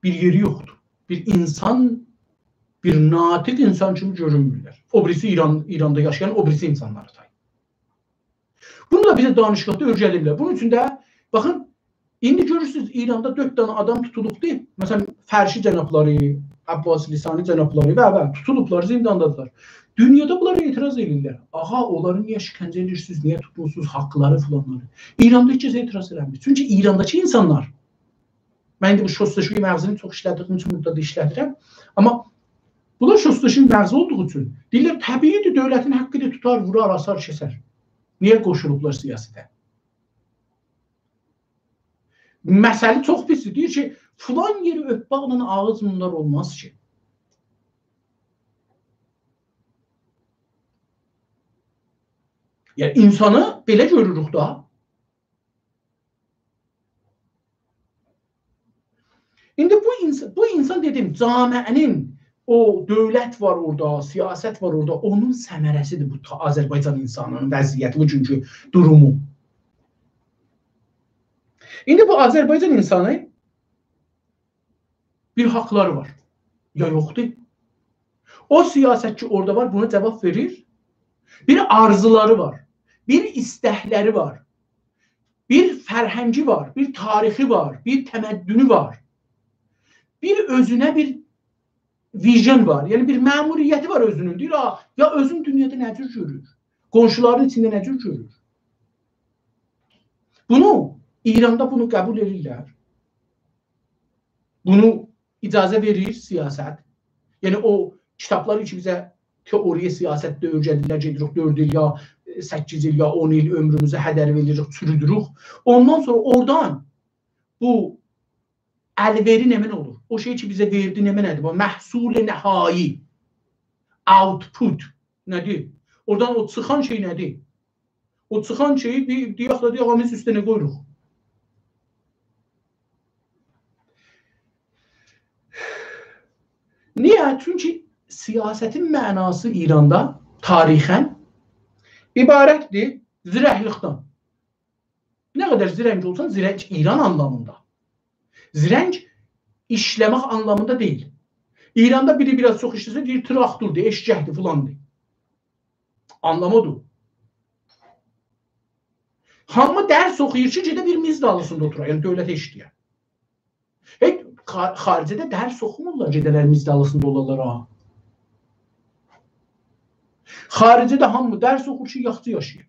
بیر یئری یوخدور. بیر اینسان، بیر ناطق اینسان کیمی گؤرونمورلر. او بیریسی ایران، ایراندا یاشایان او بیریسی اینسانلاری تای. بونو دا بیزه دانشگاهدا اؤیره‌دیرلر. بونون اوچون ده، باخین، ایندی گؤرورسونوز، ایراندا دؤرد دنه آدام توتولوبدور. مثلا، فرشی جنابلاری، عباس لسانی جنابلاری و، و توتولوبلار، زینداندادیرلار. دونیادا بونلار اعتراض ائدیرلر. آغا، اونلاری نییه شکنجه ائدیرسینیز، نییه توتموسونوز، حاقلاری فلانلاری؟ ایراندا هئچ کس اعتراض ائله‌میر. چونکی ایرانداکی اینسانلار، من ایندی بو شستشوی مغزینی چوخ ایشلتدیییم اوچون بورادا دا ایشلدیرم. آمما بونلار شستشوی مغزی اولدوغو اوچون دئییرلر، طبیعی‌دیر، دؤولتین حقی‌دیر، توتار، وورار، آسار، کسر. نییه قوشولوبلار سیاسته؟ مسئله چوخ پیسدیر. دئییر کی، فلان یئری اؤپمکله آغیز بونلار اولماز کی. یعنی، اینسانی بئله گؤروروک دا. ایندی بو اینس-، بو اینسان، دئدیم، جامعه‌نین، او دؤولت وار اورادا، سیاست وار اورادا، اونون ثمره‌سی‌دیر بو تا-، آذربایجان اینسانینین وضعیتی، بوگونکو دورومو. ایندی بو آذربایجان اینسانی بیر حاقلاری وار، یا یوخدور. او سیاست کی، اورادا وار، بونا جاواب وئریر. بیر آرزولاری وار، بیر ایستکلری وار، بیر فرهنگی وار، بیر تاریخی وار، بیر تمدنو وار. بیر اؤزونه بیر ویژن وار، یعنی بیر مأموریتی وار اؤزونون. دئییر، «آ، یا اؤزون دونیادا نه جور گؤرور؟ قونشولارین ایچینده نه جور گؤرور؟» بونو، ایراندا بونو قبول ائدیرلر. بونو اجازه وئریر سیاست. یعنی او کیتابلار کی بیزه تئوری سیاستده اؤیره‌دیرلر، گئدیریک دؤرد ایل یا، ائ، سککیز ایل یا اون ایل عؤمروموزو هدر وئریریک، چورودوروک. اوندان سونرا اورادان بو الوئری نمنه اولور؟ او شئی کی بیزه وئردی نمنه‌دیر؟ بو محصول نهایی، output نه‌دیر؟ اورادان او چیخان شئی نه‌دیر؟ او چیخان شئیی بیر، دئیک ده، دئیک، آمین اوستونه قویوروق. نییه؟ چونکی سیاستین معناسی ایراندا تاریخاً عبارتدیر زیرکلیکدن. نه قدر زیرنگ اولسان، زیرنگ ایران آنلامیندا. زیرنگ ایشله‌مک آنلامیندا دئییل. ایراندا بیری بیر آز چوخ ایشله‌سه، دئییر، تراختوردور، ائششکدیر، فلاندیر. آنلامی اودور. هامی درس اوخویور کی، گئده بیر میز دالیسیندا اوتورا، یعنی دؤولته ایشله‌یه. هئچ خا-، خاریجده درس اوخومورلار، گئده‌لر میز دالیسیندا اولالار ها. خاریجده هامی درس اوخور کی، یاخشی یاشایا.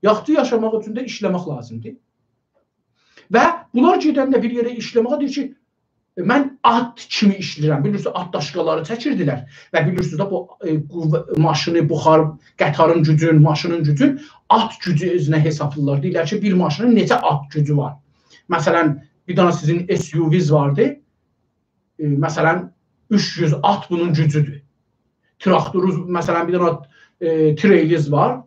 یاخشی یاشاماق اوچون ده ایشله‌مک لازیمدیر. و بونلار گئدنده بیر یئره ایشله‌مه‌یه دئییر کی، من آت کیمی ایشله‌ییرم. بیلیرسینیز، آت داشقالاری چکیردیلر. و بیلیرسینیز ده، بو، ائ، قوه-، ماشینی، بخار، قطارین گوجون، ماشینین گوجون آت گوجو اؤزونه حسابلاییرلار. دئییرلر کی، بیر ماشینین نئچه آت گوجو وار. مثلاً، بیر دنه سیزین SUV-ز واردی. ائ، مثلاً، اوچ یوز آت بونون گوجودور. تراختورونوز، مثلاً، بیر دنه، ائ، تریلیز وار.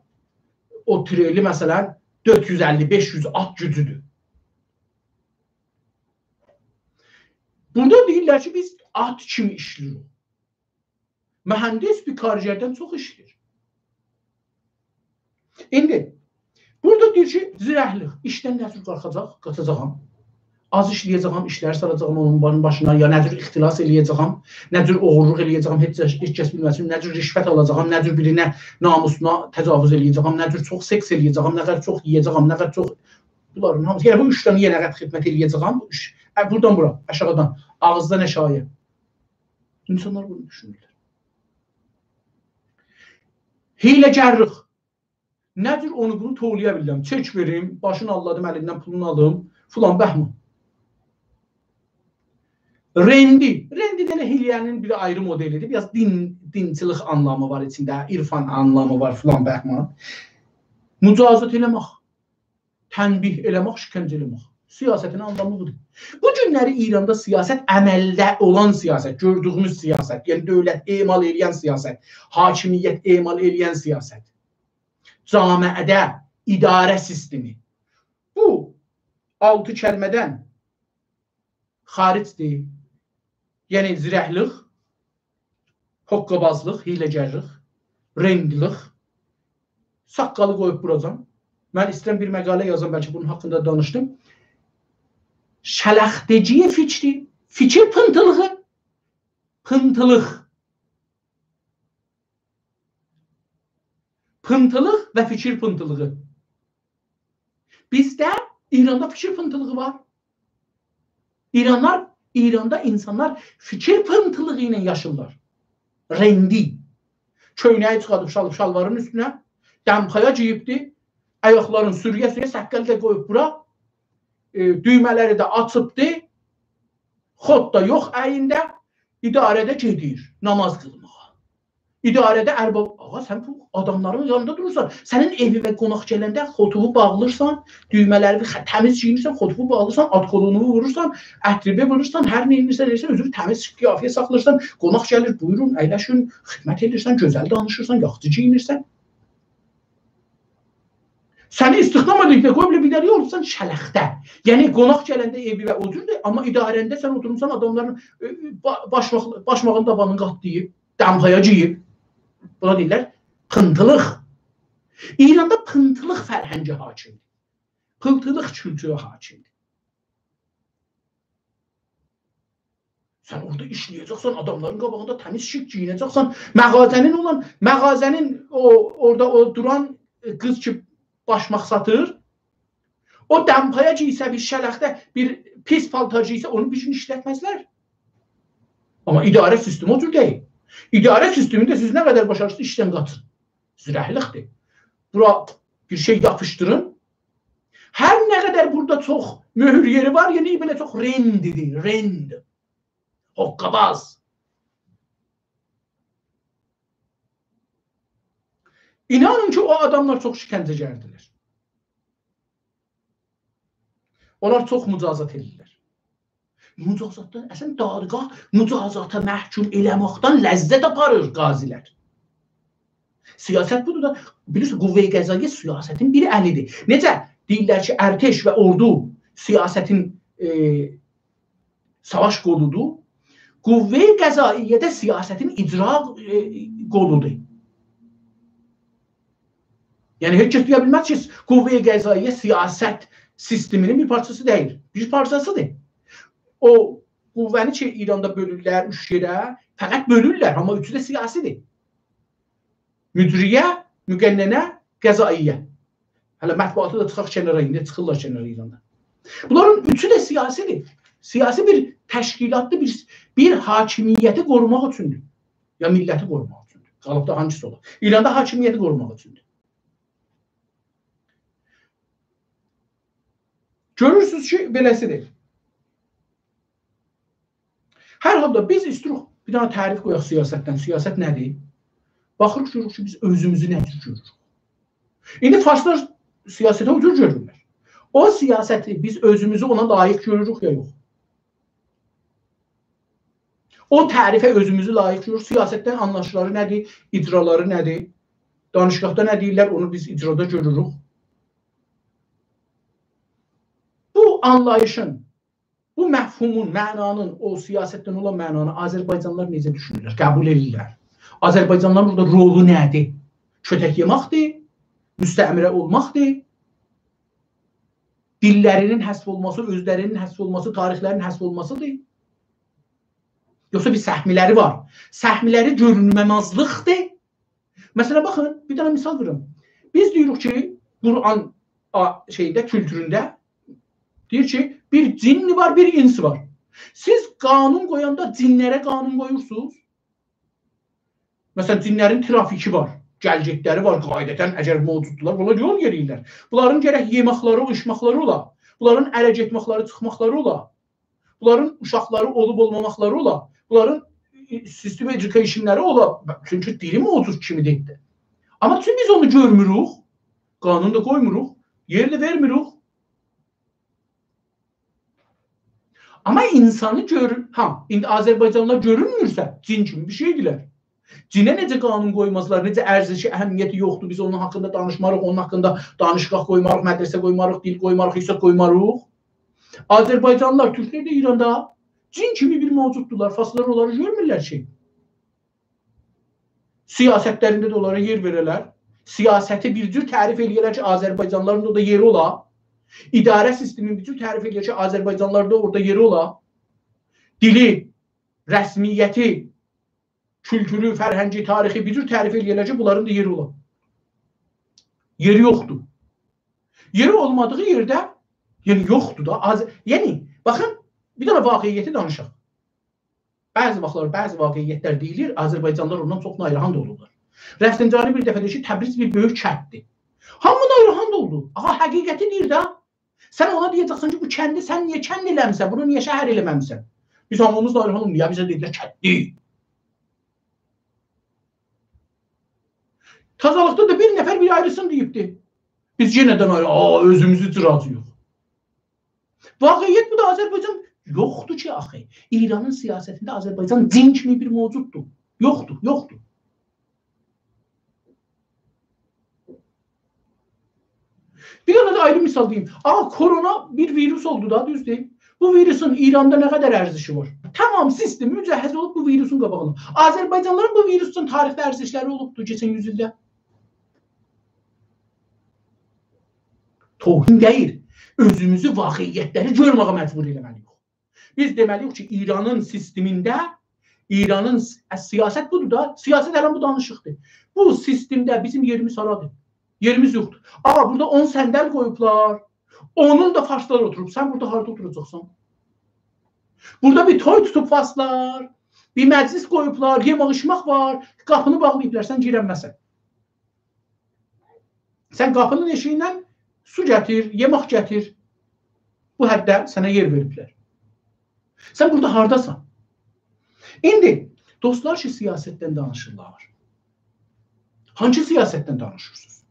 او تریلی، مثلاً، دؤرد یوز اللی، بئش یوز آت گوجودور. بورادا دئییرلر کی، بیز آت کیمی ایشله‌ییریک. مهندس بیر کارگردن چوخ ایشله‌ییر. ایندی بورادا دئییر کی، زیرکلیک، ایشدن نه جور قالخاجاق، قاچاجاغام. آز ایشله‌یه‌جه‌یم، ایشلری سالاجاغام اونون باشینا، یا نه جور اختلاس ائله‌یه‌جه‌یم، نه جور اوغورلوق ائله‌یه‌جه‌یم، هئچ کس، هئچ کس بیلمه‌سین، نه جور رشوت آلاجاغام، نه جور بیرینه ناموسونا تجاوز ائله‌یه‌جه‌یم، نه جور چوخ سکس ائله‌یه‌جه‌یم، نه قدر چوخ یئیه‌جه‌یم، نه قدر چوخ، بونلارین هامیسی. یعنی بو اوچ دنه یئنه قدر خدمت ائله‌یه‌جه‌یم، بو اوچ، اه، بورادان بورا، آشاغیدان، آغیزدان آشاغییا. اینسانلار بونو دوشونورلر. حیله‌گرلیک. نه جور اونو بونو توولایا بیلیرم؟ چک وئریم، باشینی آللادیم، الیندن پولونو آلیم، فلان بهمان. رندی. رندی ده ائله حیله‌نین بیر آیری مدلی‌دیر. بیر آز دین، دینچیلیک آنلامی وار ایچینده، عرفان آنلامی وار، فلان بهمان. مجازات ائله‌مک، تنبیه ائله‌مک، شکنجه ائله‌مک. سیاستین آنلامی بودور. بو گونلری ایراندا سیاست عملده اولان سیاست، گؤردویوموز سیاست، یعنی دؤولت اعمال ائله‌ین سیاست، حاکمیت اعمال ائله‌ین سیاست، جامعه‌ده اداره سیستمی. بو آلتی کلمه‌دن خارجدیر. یعنی زیرکلیک، حقه‌بازلیق، حیله‌گرلیک، رندلیک. ساققالی قویوب بوراجان. من ایسته‌ییرم بیر مقاله یازام، بلکه بونون حاقیندا دانیشدیم. شلختگی فکری، فیکیر پینتیلیغی، پینتیلیق. پینتیلیق و فیکیر پینتیلیغی. بیزده، ایراندا فیکیر پینتیلیغی وار. ایرانلار، ایراندا اینسانلار فیکیر پینتیلیغی ایله یاشیرلار. رندی. کؤینه‌یی چیخاردیب شال-، شالوارین اوستونه، دمپایا گئییبدی، آیاقلارین سورویه-سورویه، ساققالی دا قویوب بورا، ائ، دویمه‌لری ده آچیبدی، خوت دا یوخ الینده، اداره‌ده گئدیر ناماز قیلماغا. اداره‌ده ارباب، آغا، سن بو آداملارین یانیندا دورورسان. سنین ائویوه قوناق گلنده خوتووو باغلیرسان، دویمه‌لری خ-، تمیز گئیینیرسن، خوتووو باغلیرسان، آدکولونووو وورورسان، عطریوی وورورسان، هر نه ائدیرسن، ائدیرسن، اؤزونو تمیز قیافه‌یه ساخلاییرسان، قوناق گلیر، بویورون، اَیلشین، خدمت ائدیرسن، گؤزل دانیشیرسان، یاخشی گئیینیرسن. سنی استخدام ائدیبلر، قویوبلار بیر دنه یولدان شلخته. یعنی قوناق گلنده ائویوه او جوردور، آمما اداره‌نده سن اوتورموسان آداملارین، ائ، با-، باشماق-، باشماغین دابانین قاتلاییب، دمپایا گئییب. بونا دئییرلر پینتیلیق. ایراندا پینتیلیق فرهنگی حاکمدیر. پینتیلیق کولتورو حاکمدیر. سن اورادا ایشله‌یه‌جکسن، آداملارین قاباغیندا تمیز شیک گئیینه‌جکسن. مغازه‌نین اولان، مغازه‌نین او، اورادا او دوران، ائ، قیز کی باشماق ساتیر، او دمپایا گئیسه، بیر شلخته، بیر پیس پالتار گئیسه، اونو بیر گون ایشلتمزلر. آمما اداره سیستمی او جور دئییل. اداره سیستمینده سیز نه قدر باشاریرسینیز، ایشدن قاچین. زیرکلیکدیر. بورا بیر شئی یاپیشدیرین. هر نه قدر بورادا چوخ مؤهور یئری وار، یئنه بئله چوخ رنددیر، رند. حقه‌باز. اینانین کی، او آداملار چوخ شکنجه‌گردیلر. اونلار چوخ مجازات ائدیرلر. مجازاتدان، اصلاً دادگاه مجازاتا محکوم ائله‌مکدن لذت آپاریر قاضی‌لر. سیاست بودور دا، بیلیرسینیز، قوه‌ی قضائیه سیاستین بیر الی‌دیر. نئجه دئییرلر کی، ارتش و اوردو سیاستین، ائ، ساواش قولودور، قوه‌ی قضائیه ده سیاستین اجرا، ائ، قولودور. یعنی، هئچ کس دئیه بیلمز کی، قوه‌ی قضائیه سیاست سیستمینین بیر پارچاسی دئییل. بیر پارچاسی‌دیر. او قوه‌نی کی، ایراندا بؤلورلر اوچ یئره، فقط بؤلورلر، آمما اوچو ده سیاسی‌دیر. مجریه، مقننه، قضائیه. هله مطبوعاتی دا چیخاق کنارا، ایندی چیخیرلار کنارا ایراندا. بونلارین اوچو ده سیاسی‌دیر. سیاسی بیر تشکیلاتدیر، بیر، بیر حاکمیتی قوروماق اوچوندور. یا میللتی قوروماق اوچوندور. قالیب دا هانگیسی اولا؟ ایراندا حاکمیتی قوروماق اوچوندور. گؤرورسونوز کی، بئله‌سی‌دیر. هر حالدا بیز ایستیروخ بیر دنه تعریف قویاق سیاستدن. سیاست نه‌دیر؟ باخیریق، گؤروروک کی، بیز اؤزوموزو نه جور گؤروروک. ایندی فارسلار سیاسته او جور گؤرورلر. او سیاستی بیز اؤزوموزو اونا لایق گؤروروک یا یوخ؟ او تعریفه اؤزوموزو لایق گؤروروک. سیاستدن آنلاییشلاری نه‌دیر؟ اجرالاری نه‌دیر؟ دانشگاهدا نه دئییرلر، اونو بیز اجرادا گؤروروک. بو آنلاییشین، بو مفهومون، معنانین، او سیاستدن اولان معنانی آذربایجانلیلار نئجه دوشونورلر، قبول ائدیرلر؟ آذربایجانلیلارین بورادا رولو نه‌دیر؟ کؤتک یئماقدیر، مستعمره اولماقدیر، دیللرینین حذف اولماسی، اؤزلرینین حذف اولماسی، تاریخلرینین حذف اولماسیدیر؟ یوخسا بیر سهملری وار؟ سهملری گؤرونمه‌مزلیکدیر. مثلا، باخین، بیر دنه مثال ووروم. بیز دئییریک کی، قرآن آ-، شئیده، کولتورونده دئییر کی، بیر جن وار، بیر انس وار. سیز قانون قویاندا جنلره قانون قویورسونوز؟ مثلا، جنلرین ترافیکی وار، گل‌گئتلری وار، قاعدتا اگر موجوددولار، بونلار یول یئرییرلر. بونلارین گرک یئماقلاری، ایچماقلاری اولا. بونلارین اره گئتمکلری، چیخماقلاری اولا. بونلارین اوشاقلاری اولوب اولماماقلاری اولا. بونلارین، ائ، سیستم ادوکیشنلری اولا. چونکی دیری موجود کیمی‌دیر. آمما چون بیز اونو گؤرموروک، قانون دا قویموروق، یئر ده وئرمیریک. آمما انسانی گؤرور، ها، ایندی آذربایجانلیلار گؤرونمورسه، جن کیمی بیر شئیدیرلر. جنه نئجه قانون قویمازلار، نئجه ارزشی، اهمیتی یوخدور، بیز اونون حاقیندا دانیشماریق، اونون حاقیندا دانشگاه قویماریق، مدرسه قویماریق، دیل قویماریق، حساب قویماریق. آذربایجانلیلار، تورکلر ده ایراندا جن کیمی بیر موجوددورلار، فارسلار اونلاری گؤرمورلر کی. سیاستلرینده ده اونلارا یئر وئره‌لر. سیاستی بیر جور تعریف ائله‌یه‌لر کی، آذربایجانلیلارین دا اورادا یئری اولا. اداره سیستمینی بیر جور تعریف ائله‌یه‌لر کی، آذربایجانلیلارین دا اورادا یئری اولا. دیلی، رسمیتی، کولتورو، فرهنگی، تاریخی بیر جور تعریف ائله‌یه‌لر کی، بونلارین دا یئری اولا. یئری یوخدور. یئری اولمادیغی یئرده، یعنی یوخدور دا. آذ-، یعنی، باخین، بیر دنه واقعیتی دانیشاق. بعضی واختلار، بعضی واقعیتلر دئییلیر، آذربایجانلیلار اوندان چوخ ناراحت اولورلار. رفسنجانی بیر دفعه دئییر کی، تبریز بیر بؤیوک کنددیر. هامی ناراحت اولدو. آغا، حقیقتی دئییر ده. سن اونا دئیه‌جکسن کی، بو کندی سن نییه کند ائله‌میسن، بونو نییه شهر ائله‌مه‌میسن؟ بیز هامیمیز ناراحت اولدوق، یا بیزه دئدیلر کندی. تازالیقدا دا بیر نفر بیر آیریسینی دئییبدی. بیز یئنه ده آیری، آ، اؤزوموزو جیراجییق. واقعیت بودور، آذربایجان یوخدور کی آخی. ایرانین سیاستینده آذربایجان جن کیمی بیر موجوددور. یوخدور، یوخدور. بیر دنه ده آیری مثال دئییم. آ، کرونا بیر ویروس اولدو دا، دوزدور؟ بو ویروسون ایراندا نه قدر ارزشی وار؟ تمام سیستم مجهز اولوب بو ویروسون قاباغینا. آذربایجانلیلارین بو ویروس اوچون تاریخده ارزشلری اولوبدور کئچن یوز ایلده؟ توهین دئییل. اؤزوموزو واقعیتلری گؤرمه‌یه مجبور ائله‌مه‌لی‌ییک. بیز دئمه‌لی‌ییک کی، ایرانین سیستمینده، ایرانین س-، سیاست بودور دا، سیاست هله بو دانیشیقدیر. بو سیستمده بیزیم یئریمیز هارادیر؟ یئریمیز یوخدور. آ، بورادا اون صندل قویوبلار، اونون دا فارسلار اوتوروب، سن بورادا هاردا اوتوراجاقسان؟ بورادا بیر توی توتوب فارسلار، بیر مجلس قویوبلار، یئمک ایچمک وار، قاپینی باغلاییبلار، سن گیرنمه‌سن. سن قاپینین ائشیگیندن سو گتیر، یئمک گتیر. بو حدده سنه یئر وئریبلر. سن بورادا هارداسان؟ ایندی دوستلار کی، سیاستدن دانیشیرلار، هانسی سیاستدن دانیشیرسینیز؟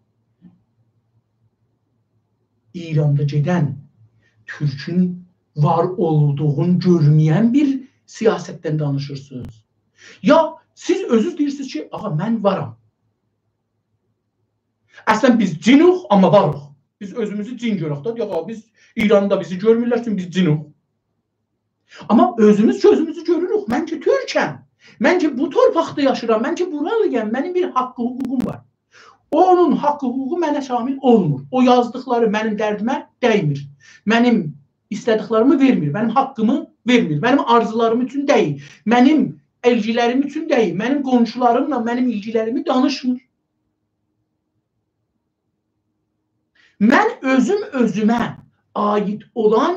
ایراندا گئدن تورکون وار اولدوغونو گؤرمه‌ین بیر سیاستدن دانیشیرسینیز؟ یا سیز اؤزونوز دئییرسینیز کی، آغا، من وارام. اصلا بیز جینوخ، آمما واروخ. بیز اؤزوموزو جین گؤرک ده. یوخ، آغا، بیز ایراندا بیزی گؤرمورلر، چونکی بیز جینوخ. آمما اؤزوموز گؤزوموزو گؤروروک. من کی تورکم. من کی بو تورپاقدا یاشیرام. من کی بورالی‌یام. منیم بیر حاقی حقوقوم وار. اونون حاقی حقوقو منه شامل اولمور. او یازدیقلاری منیم دردیمه دیمیر. منیم ایسته‌دیکلریمی وئرمیر. منیم حاقیمی وئرمیر. منیم آرزولاریم اوچون دئییل. منیم ایلگیلریم اوچون دئییل. منیم قونشولاریملا منیم ایلگیلریمی دانیشمیر. من اؤزوم اؤزومه عایید اولان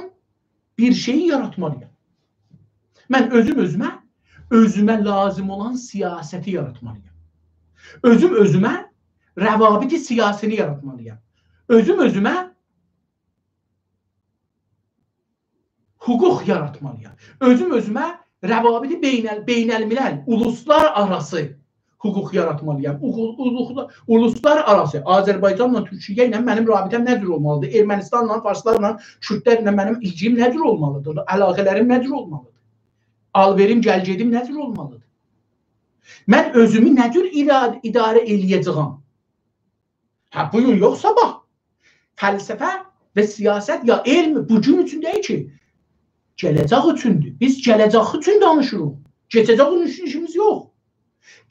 بیر شئیی یاراتمالی‌یام. من اؤزوم اؤزومه، اؤزومه لازیم اولان سیاستی یاراتمالی‌یام. اؤزوم اؤزومه روابط سیاسینی یاراتمالی‌یام. اؤزوم اؤزومه حقوق یاراتمالی‌یام. اؤزوم اؤزومه روابط بین‌ال-، بین‌الملل، اولوسلارآراسی حقوق یاراتمالی‌یام. اولو-، اولو-، اولوسلارآراسی، آذربایجانلا تورکیه ایله منیم رابطه‌م نه جور اولمالیدیر؟ ارمنستانلا، فارسلارلا، کوردلرله منیم ایلگیم نه جور اولمالیدیر؟ علاقه‌لریم نه جور اولمالیدیر؟ آل‌وئریم، گل‌گئدیم نه جور اولمالیدیر؟ من اؤزومو نه جور ایراد-، اداره ائله‌یه‌جه‌یم؟ هه، بو گون یوخ، صاباح. فلسفه و سیاست یا علم بو گون اوچون دئییل کی، گله‌جک اوچوندور. بیز گله‌جک اوچون دانیشیریق. کئچه‌جک اوچون ایشیمیز یوخ.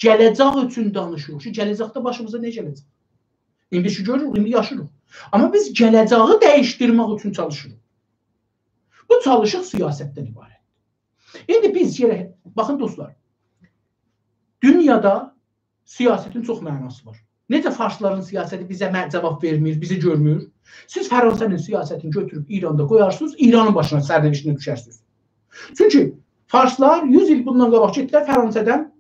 گله‌جک اوچون دانیشیریق کی، گله‌جکده باشیمیزا نه گله‌جک؟ ایندی کی گؤروروک، ایندی یاشیریق. آمما بیز گله‌جه‌یی دییشدیرمک اوچون چالیشیریق. بو چالیشیق سیاستدن عبارتدیر. ایندی بیز یئره، باخین دوستلار، دونیادا سیاستین چوخ معناسی وار. نئجه فارسلارین سیاستی بیزه مه-، جاواب وئرمیر، بیزی گؤرمور؟ سیز فرانسه‌نین سیاستینی گؤتوروب ایراندا قویارسینیز، ایرانین باشینا، سرنوشتینه دوشرسینیز. چونکی فارسلار یوز ایل بوندان قاباق گئتدیلر فرانسه‌دن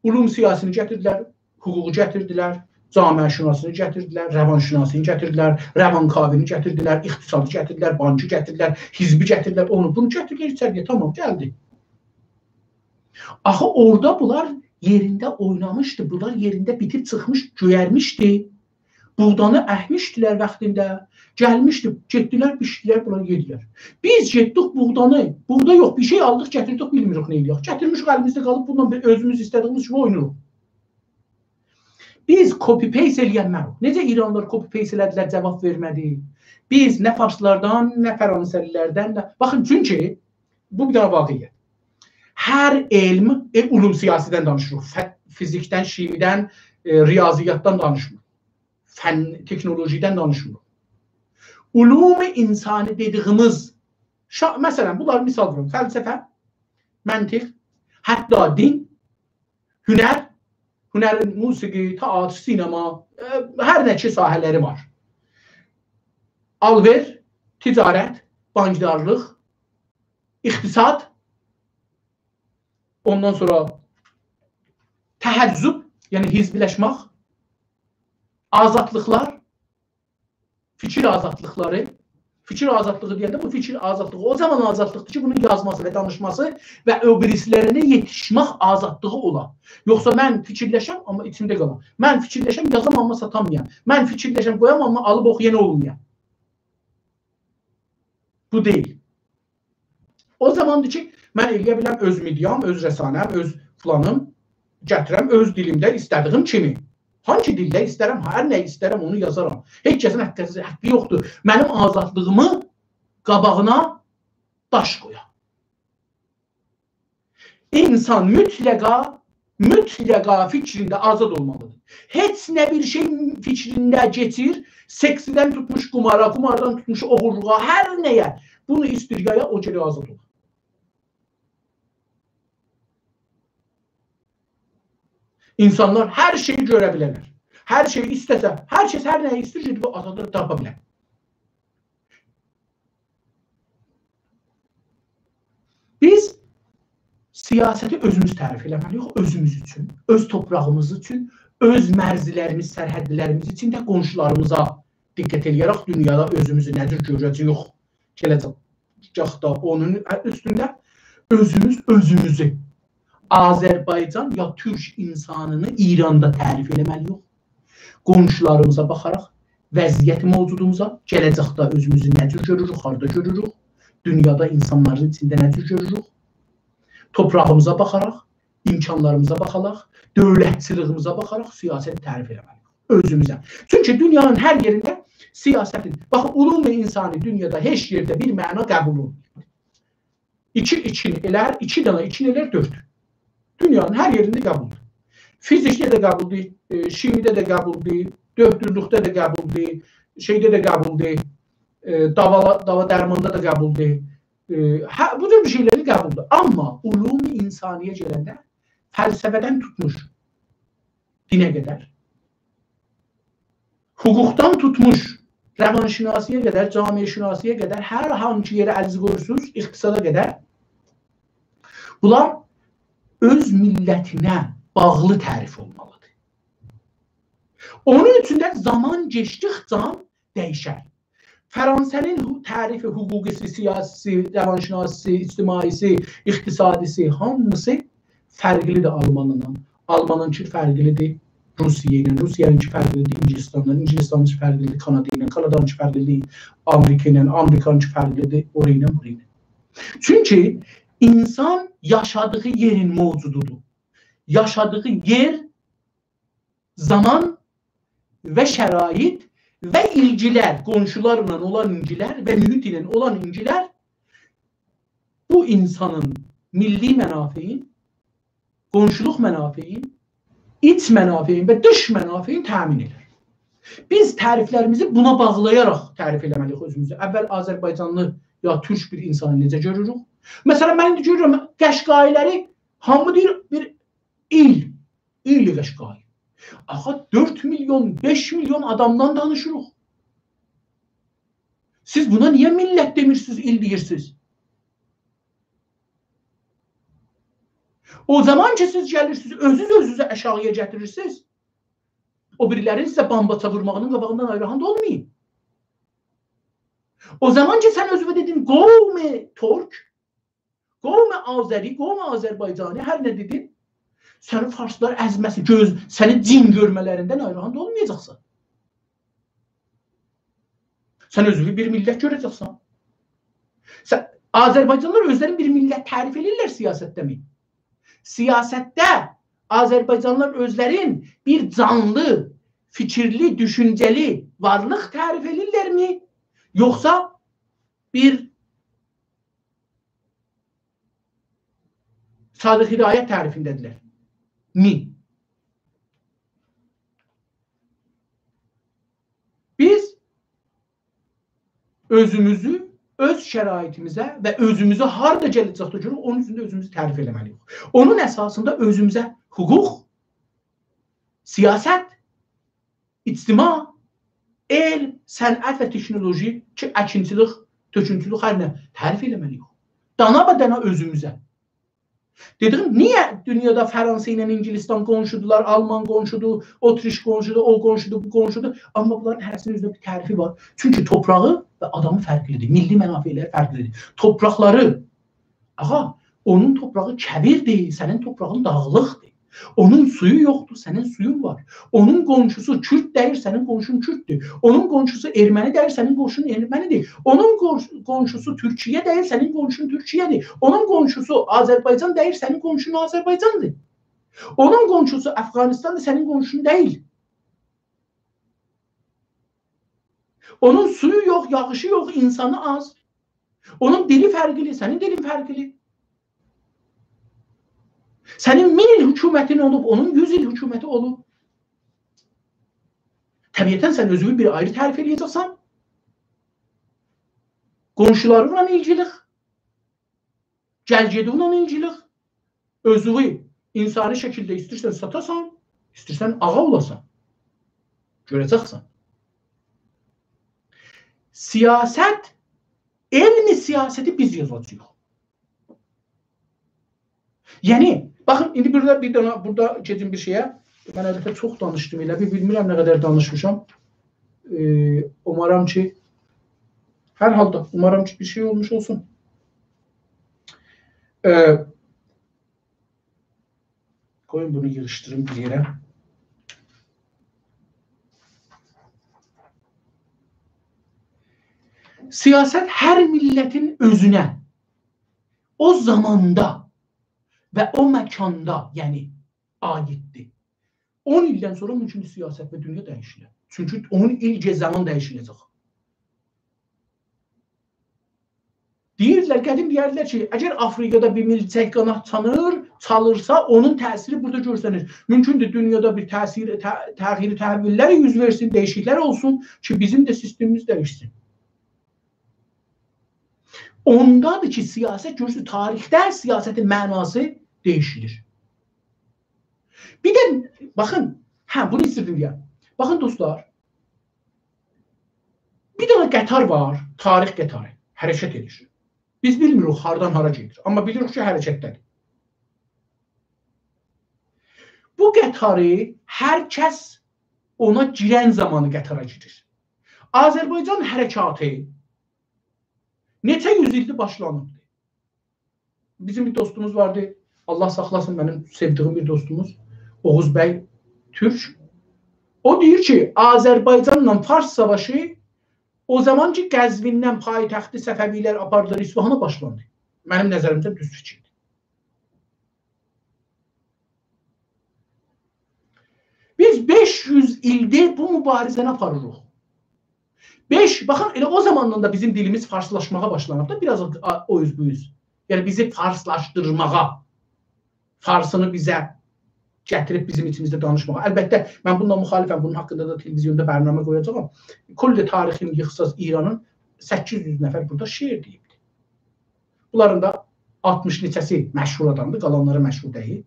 علوم سیاسینی گتیردیلر، حقوقو گتیردیلر، جامعه‌شناسینی گتیردیلر، روانشناسینی گتیردیلر، روانکاوینی گتیردیلر، اقتصادی گتیردیلر، بانکی گتیردیلر، حزبی گتیردیلر، اونو بونو گتیردیلر ایچری‌یه، تامام، گلدی. آخی اورادا بونلار یئرینده اوینامیشدی، بونلار یئرینده بیتیب چیخمیش، گؤیرمیشدی. بوغدانی اکمیشدیلر واختیندا، گلمیشدی، گئتدیلر، بیچدیلر، بونلار یئدیلر. بیز گئتدیک بوغدانی، بوغدا یوخ، بیر شئی آلدیق، گتیردیک، بیلمیریک نه ائله‌یک. گتیرمیشیک الیمیزده قالیب، بوندان بیر اؤزوموز ایسته‌دیییمیز کیمی اوینوروق. بیز copy paste ائله‌ینمه‌ریک. نئجه ایرانلیلار copy paste ائله‌دیلر، جاواب وئرمه‌دی؟ بیز نه فارسلاردان، نه فرانسه‌لی‌لردن، نه، باخین، چونکی بو بیر دنه واقعیت. هر علم، ائ، علوم سیاسی‌دن دانیشیریق. ف-، فیزیکدن، شیمی‌دن، ائ، ریاضیاتدان دانیشمیریق. فن، تکنولوژی‌دن دانیشمیریق. علوم انسانی دئدیییمیز، شا-، مثلا، بونلاری مثال ووروم. فلسفه، منطق، حتی دین، هنر، هنرین موسیقی، تئاتر، سینما، ائ، هر نه کی ساحه‌لری وار. آلوئر، تجارت، بانکدارلیق، اقتصاد، اوندان سونرا تحزب، یعنی حزبلشمک، آزادلیقلار، فیکیر آزادلیقلاری، فیکیر آزادلیغی دئینده بو فیکیر آزادلیغی او زامان آزادلیقدیر کی، بونون یازماسی و دانیشماسی و او بیریسی‌لرینه یئتیشمک آزادلیغی اولا. یوخسا من فیکیرلشم، آمما ایچیمده قالا. من فیکیرلشم، یازام، آمما ساتامایا. من فیکیرلشم، قویام، آمما آلیب اوخویان اولمایا. بو دئییل. او زاماندیر کی، من ائله‌یه بیلم اؤز مئدیام، اؤز رسانه‌م، اؤز فلانیم، گتیرم اؤز دیلیمده ایسته‌دیییم کیمی. هانسی دیلده ایسترم، هر نه ایسترم، اونو یازارام. هئچ کسین حاققی، حاققی یوخدور منیم آزادلیغیمی قاباغینا داش قویا. انسان مطلقا، مطلقا فیکرینده آزاد اولمالیدیر. هئچ نه بیر شئی فیکرینده کئچیر، سکسدن توتموش قمارا، قماردان توتموش اوغورلوغا، هر نه‌یه. بونو ایستیر یایا، او گرک آزاد اولا. انسانلار هر شئیی گؤره بیلرلر. هر شئیی ایسته‌سه، هر کس هر نه‌یی ایستیر، گئدیب او آزادلیغی تاپا بیلر. بیز سیاستی اؤزوموز تعریف ائله‌مه‌لی‌ییک، اؤزوموز اوچون، اؤز تورپاغیمیز اوچون، اؤز مرزلریمیز، سرحدلریمیز اوچون ده قونشولاریمیزا دقت ائله‌یه‌رک دونیادا اؤزوموزو نه جور گؤره‌جه‌ییک، گله‌جکده اونون اوستونده اؤزوموز اؤزوموزو، آذربایجان یا تورک اینسانینی ایراندا تعریف ائله‌مه‌لی‌ییک. قونشولاریمیزا باخاراق، وضعیت موجودوموزا، گله‌جکده اؤزوموزو نه جور گؤروروک، هاردا گؤروروک، دونیادا اینسانلارین ایچینده نه جور گؤروروک، توپراغیمیزا باخاراق، امکانلاریمیزا باخاراق، دؤولتچیلیگیمیزه باخاراق سیاست تعریف ائله‌مه‌لی‌ییک اؤزوموزه. چونکی دونیانین هر یئرینده سیاستین، باخین، علوم انسانی دونیادا هئچ یئرده بیر معنا قبول اولمور. ایکی ایکینی ائلر، ایکی دنه ایکینی ائلر دؤرد. دونیانین هر یئرینده قبولدور. فیزیکده ده قبولدور، ائ، شیمیده ده قبولدور، دؤکتورلوکده ده قبولدور، شئیده ده قبولدور، ائ، داوا، داوا درماندا دا قبولدور. ائ، هه، بو جور بیر شئیلری قبولدور. آمما علوم انسانی‌یه گلنده فلسفه‌دن توتموش دینه قدر، حقوقدان توتموش روانشناسی‌یه قدر، جامعه‌شناسی‌یه قدر، هر هانسی یئره الیزی قویورسونوز، اقتصادا قدر، بونلار اؤز میللتینه باغلی تعریف اولمالیدیر. اونون اوچون ده زامان کئچدیکجه دییشر. فرانسه‌نین حو-، تعریف حقوقی‌سی، سیاسی‌سی، روانشناسی‌سی، اجتماعی‌سی، اقتصادی‌سی، هامیسی فرقلیدیر آلمانینان. آلمانینکی فرقلیدیر روسیه ایله، روسیه‌نینکی فرقلیدیر اینگیلیستاندان، اینگیلیستانینکی فرقلیدیر کانادا ایله، کانادانینکی فرقلیدیر آمریکا ایله، آمریکانینکی فرقلیدیر اورایا ایله، بورایا ایله. چونکی اینسان یاشادیغی یئرین موجودودور. یاشادیغی یئر، زامان و شرایط و ایلگیلر، قونشولارلا اولان ایلگیلر و محیط ایله اولان ایلگیلر بو اینسانین میللی منافعین، قونشولوق منافعین، ایچ منافعین و دیش منافعین تأمین ائدیر. بیز تعریفلریمیزی بونا باغلایاراق تعریف ائله‌مه‌لی‌ییک اؤزوموزو. اول آذربایجانلی یا تورک بیر اینسانی نئجه گؤروروک؟ مثلا، من ایندی گؤرورم، قشقایی‌لری هامی دئییر، بیر ایل، ایل قشقایی. آخی دؤرد میلیون، بئش میلیون آدامدان دانیشیریق. سیز بونا نییه میللت دئمیرسینیز، ایل دئییرسینیز؟ او زامان کی، سیز گلیرسینیز، اؤزونوز اؤزونوزو آشاغی‌یا گتیریرسینیز، او بیریلرین سیزه بامباچا وورماغینین قاباغیندان آیراهان اولمایین. او زامان کی، سن اؤزونه دئدین قوم تورک، قوم آذری، قوم آذربایجانی، هر نه دئدین، سنی فارسلار ازمه‌سی، گؤز، سنی جین گؤرمه‌لریندن آیراهان اولمایاجاقسان. سن اؤزونو بیر میللت گؤره‌جکسن. سن، آذربایجانلیلار اؤزلرینی بیر میللت تعریف ائدیرلر سیاستده می؟ سیاستده آذربایجانلیلار اؤزلرین بیر جانلی، فیکیرلی، دوشونجه‌لی وارلیق تعریف ائدیرلر می؟ یوخسا بیر صادق هدایت تعریفینده‌دیرلر می؟ بیز اؤزوموزو، اؤز شرایطیمیزه و اؤزوموزو هاردا گله‌جکده گؤروروک، اونون اوستونده اؤزوموزو تعریف ائله‌مه‌لی‌ییک. اونون اساسیندا اؤزوموزه حقوق، سیاست، اجتماع، علم، صنعت و تکنولوژی کی، اکینچیلیک، تؤکونتولوک، هر نه، تعریف ائله‌مه‌لی‌ییک. دانا به دانا اؤزوموزه. دئدیم، نییه دونیادا فرانسه ایله اینگیلیستان قونشودولار، آلمان قونشودور، اتریش قونشودور، او قونشودور، بو قونشودور. آمما بونلارین هره‌سینین اؤزونه بیر تعریفی وار. چونکی توپراغی و آدامی فرقلیدیر، میللی منافعلری فرقلیدیر. توپراقلاری، آغا، اونون توپراغی کویردیر، سنین توپراغین داغلیقدیر. اونون سویو یوخدور، سنین سویون وار. اونون قونشوسو کورد دئییل، سنین قونشون کورددور. اونون قونشوسو ارمنی دئییل، سنین قونشون ارمنیدیر. اونون قونش-، قونشوسو تورکیه دئییل، سنین قونشون تورکیه‌دیر. اونون قونشوسو آذربایجان دئییل، سنین قونشون آذربایجاندیر. اونون قونشوسو افغانستاندیر، سنین قونشون دئییل. اونون سویو یوخ، یاغیشی یوخ، اینسانی آز. اونون دیلی فرقلی، سنین دیلین فرقلی. سنین مین ایل حکومتین اولوب، اونون یوز ایل حکومتی اولوب. طبیعتا سن اؤزونو بیر آیری تعریف ائله‌یه‌جکسن. قونشولارینلا ایلگیلیک، گل‌گئدینله ایلگیلیک، اؤزونو اینسانی شکیلده ایسته‌ییرسن ساتاسان، ایسته‌ییرسن آغا اولاسان. گؤره‌جکسن. سیاست، علم سیاستی بیز یازاجاغیق. یعنی، باخین، ایندی بورادا بیر دنه، بورادا گئدیم بیر شئیه. من البته چوخ دانیشدیم ائله، بیر بیلمیرم نه قدر دانیشمیشام. ائ، اومارام کی، هر حالدا اومارام کی، بیر شئی اولموش اولسون. ائ، قویون بونو ییغیشدیریم بیر یئره. سیاست هر میللتین اؤزونه، او زاماندا و او مکاندا، یعنی عایددیر. اون ایلدن سونرا مومکوندور سیاست و دونیا دییشیله. چونکی اون ایل کی زامان دییشیله‌جک. دئییردیلر، قدیم دئیردیلر کی، اگر آفریقادا بیر میلچک قانات چالیر، چالیرسا، اونون تأثیری بورادا گؤرسنیر. مومکوندور دونیادا بیر تأثیر، ت-، تغییر، تحول‌لر اوز وئرسین، دییشیکلیک‌لر اولسون کی، بیزیم ده سیستم‌یمیز دییشسین. اوندادیر کی، سیاست، گؤرورسونوز، تاریخده سیاستین معناسی دییشیلیر. بیر ده، باخین، هه، بونو ایستیردیم دئیم. باخین، دوستلار، بیر دنه قطار وار، تاریخ قطاری، حرکت ائدیر. بیز بیلمیریک هاردان هارا گئدیر، آمما بیلیریک کی، حرکتده‌دیر. بو قطاری هر کس اونا گیرن زامانی قطارا گیریر. آذربایجان حرکاتی نئچه یوز ایلدیر باشلانیبدیر. بیزیم بیر دوستوموز واردی، الله ساخلاسین، منیم سئودیگیم بیر دوستوموز، اوغوز بی تورک. او دئییر کی، آذربایجانلا فارس ساواشی او زامان کی، قزویندن پایتختی صفوی‌لر آپاردیلار اصفهانا باشلاندی. منیم نظریمده دوز فیکیردیر. بیز بئش یوز ایلدیر بو موباریزه‌نی آپاریریق. بئش، باخین، ائله او زاماندان دا بیزیم دیلیمیز فارسلاشماغا باشلانیب دا، بیر آز او، او اوز بو اوز. یعنی بیزی فارسلاشدیرماغا، فارسینی بیزه گتیریب بیزیم ایچیمیزده دانیشماغا. البته، من بونونلا مخالفم، بونون حاقیندا دا تلویزیوندا برنامه قویاجاغام. کل تاریخین ییخساز ایرانین، سککیز یوز نفر بورادا شعر دئییبدی. بونلارین دا آلتمیش نئچه‌سی مشهور آدامدیر، قالانلاری مشهور دئییل.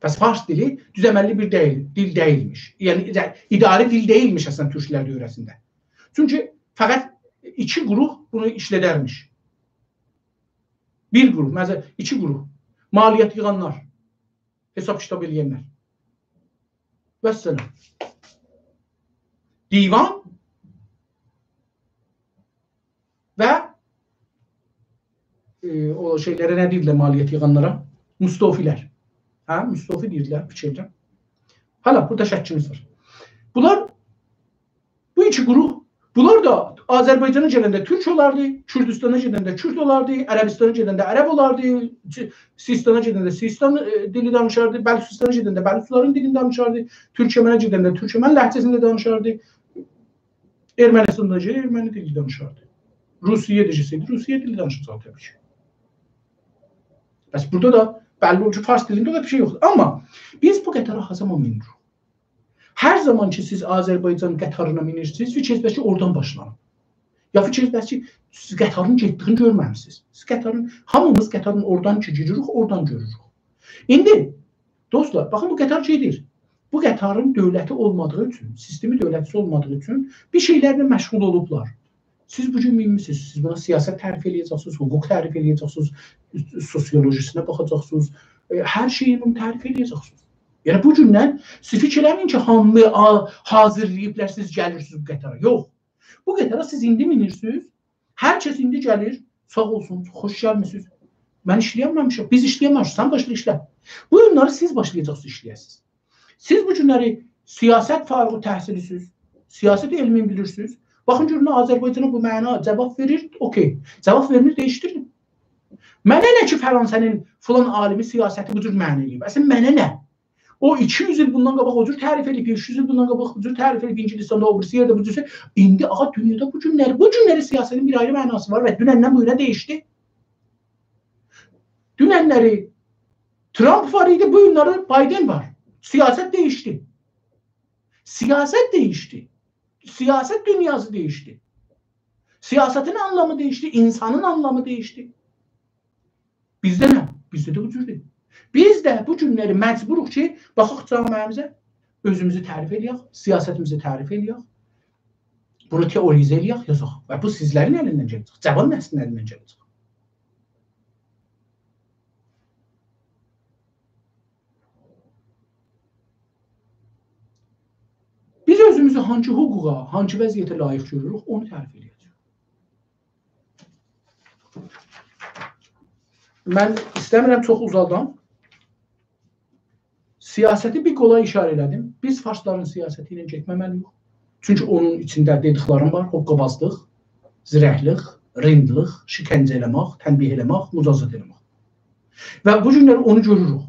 پس فارس دیلی دوز عمللی بیر دئییل، دیل دئییلمیش. یعنی، ایده-، اداری دیل دئییلمیش اصلاً تورکلر دؤوره‌سینده. چونکی فقط ایکی گروه بونو ایشلدرمیش. بیر گروه، مثلاً، ایکی گروه. مالیات ییغانلار، حساب کیتاب ائله‌ینلر. والسلام. دیوان و، ائ، او شئیلره نه دئییرلر، مالیات ییغانلارا؟ مستوفی‌لر. هه، مستوفی دئییرلر، فیکر ائدیرم. حالا بورادا شکیمیز وار. بونلار، بو ایکی گروه، بونلار دا آذربایجانا گلنده تورک اولاردی، کوردوستانا گئدنده کورد اولاردی، عربیستانا گئدنده عرب اولاردی، چی-، سیستانا گئدنده سیستان، ائ، دیلی دانیشاردی، بلوچیستانا گئدنده بلوچلارین دیلینی دانیشاردی، تورکمنه گئدنده تورکمن لهجه‌سینده دانیشاردی. ارمنیستاندا کی، ارمنی دیلی دانیشاردی. روسیه‌ده کی، روسیه دیلی دانیشاجاق طبیعی کی. پس بورادا دا بللی اولور کی، فارس دیلینده او قدر بیر شئی یوخدور. آمما بیز بو قطارا هر زامان مینیریک؟ هر زامان کی، سیز آذربایجان قطارینا مینیرسینیز، فیکیر ائدیرسینیز کی، اورادان باشلانیب. یا فیکیر ائدیرسینیز کی، سیز قطارین گئتدیگینی گؤرمه‌میسینیز. سیز قطارین، هامیمیز قطارین اورادان کی گیریریک، اورادان گؤروروک. ایندی، دوستلار، باخین، بو قطار گئدیر. بو قطارین دؤولتی اولمادیغی اوچون، سیستمی دؤولتیسی اولمادیغی اوچون بیر شئیلرله مشغول اولوبلار. سیز بو گون مینمیسینیز، سیز بونا سیاست تعریف ائله‌یه‌جکسینیز، حقوق تعریف ائله‌یه‌جکسینیز، سوسیولوژیسینه باخاجاقسینیز، ائ، هر شئیی بونو تعریف ائله‌یه‌جکسینیز. یعنی، بو گوندن سیز فیکیر ائله‌مه‌یین کی، هامی، آ، حاضیرلاییبلار، سیز گلیرسینیز بو قطارا. یوخ. بو قطارا سیز ایندی مینیرسینیز، هر کس ایندی گلیر، ساغ اولسون، خوش گلمیسینیز. من ایشله‌ینمه‌میشم، بیز ایشله‌ینمه‌میشیک، سن باشلا ایشله. بو گونلری سیز باشلایاجاقسینیز ایشله‌یه‌سینیز. سیز بو گونلری سیاست فارغ التحصیلی‌سینیز، سیاست علمینی بیلیرسینیز. باخین، گؤرون، آذربایجانا بو معنا جواب وئریر، اوکئی. جواب وئرمیر، دییشدیرین. منه نه کی، فرانسه‌نین فلان عالیمی سیاستی بو جور معنا ائله‌ییب؟ اصلاً، منه نه؟ او ایکی یوز ایل بوندان قاباق او جور تعریف ائله‌ییب، اوچ یوز ایل بوندان قاباق بو جور تعریف ائله‌ییب، انگلیستاندا، او بیریسی یئرده بو جور. ایندی، آغا، دونیادا بو گونلری، بو گونلری سیاستین بیر آیری معناسی وار و دونندن بو گونه دییشدی. دوننلری ترامپ وار ایدی، بو گونلری بایدن وار. سیاست دییشدی. سیاست دییشدی. سیاست دونیاسی دییشدی. سیاستین آنلامی دییشدی، اینسانین آنلامی دییشدی. بیزده نه؟ بیزده ده بو جوردور. بیز ده بو گونلری مجبوروق کی، باخاق جامعه‌میزه، اؤزوموزو تعریف ائله‌یک، سیاستیمیزی تعریف ائله‌یک، بونو تئوریزه ائله‌یک، یازاق. و بو سیزلرین الیندن گله‌جک، جاوان نسلین الیندن گله‌جک. بیز اؤزوموزو هانسی حقوقا، هانسی وضعیته لایق گؤروروک، اونو تعریف ائده‌جه‌ییک. من ایسته‌میرم چوخ اوزالدام. سیاستی بیر قولا ایشاره ائله‌دیم. بیز فارسلارین سیاستی ایله گئتمه‌مه‌لی‌ییک. چونکی اونون ایچینده دئدیکلریم وار: حقه‌بازلیق، زیرکلیک، رندلیک، شکنجه ائله‌مک، تنبیه ائله‌مک، مجازات ائله‌مک. و بو گونلری اونو گؤروروک.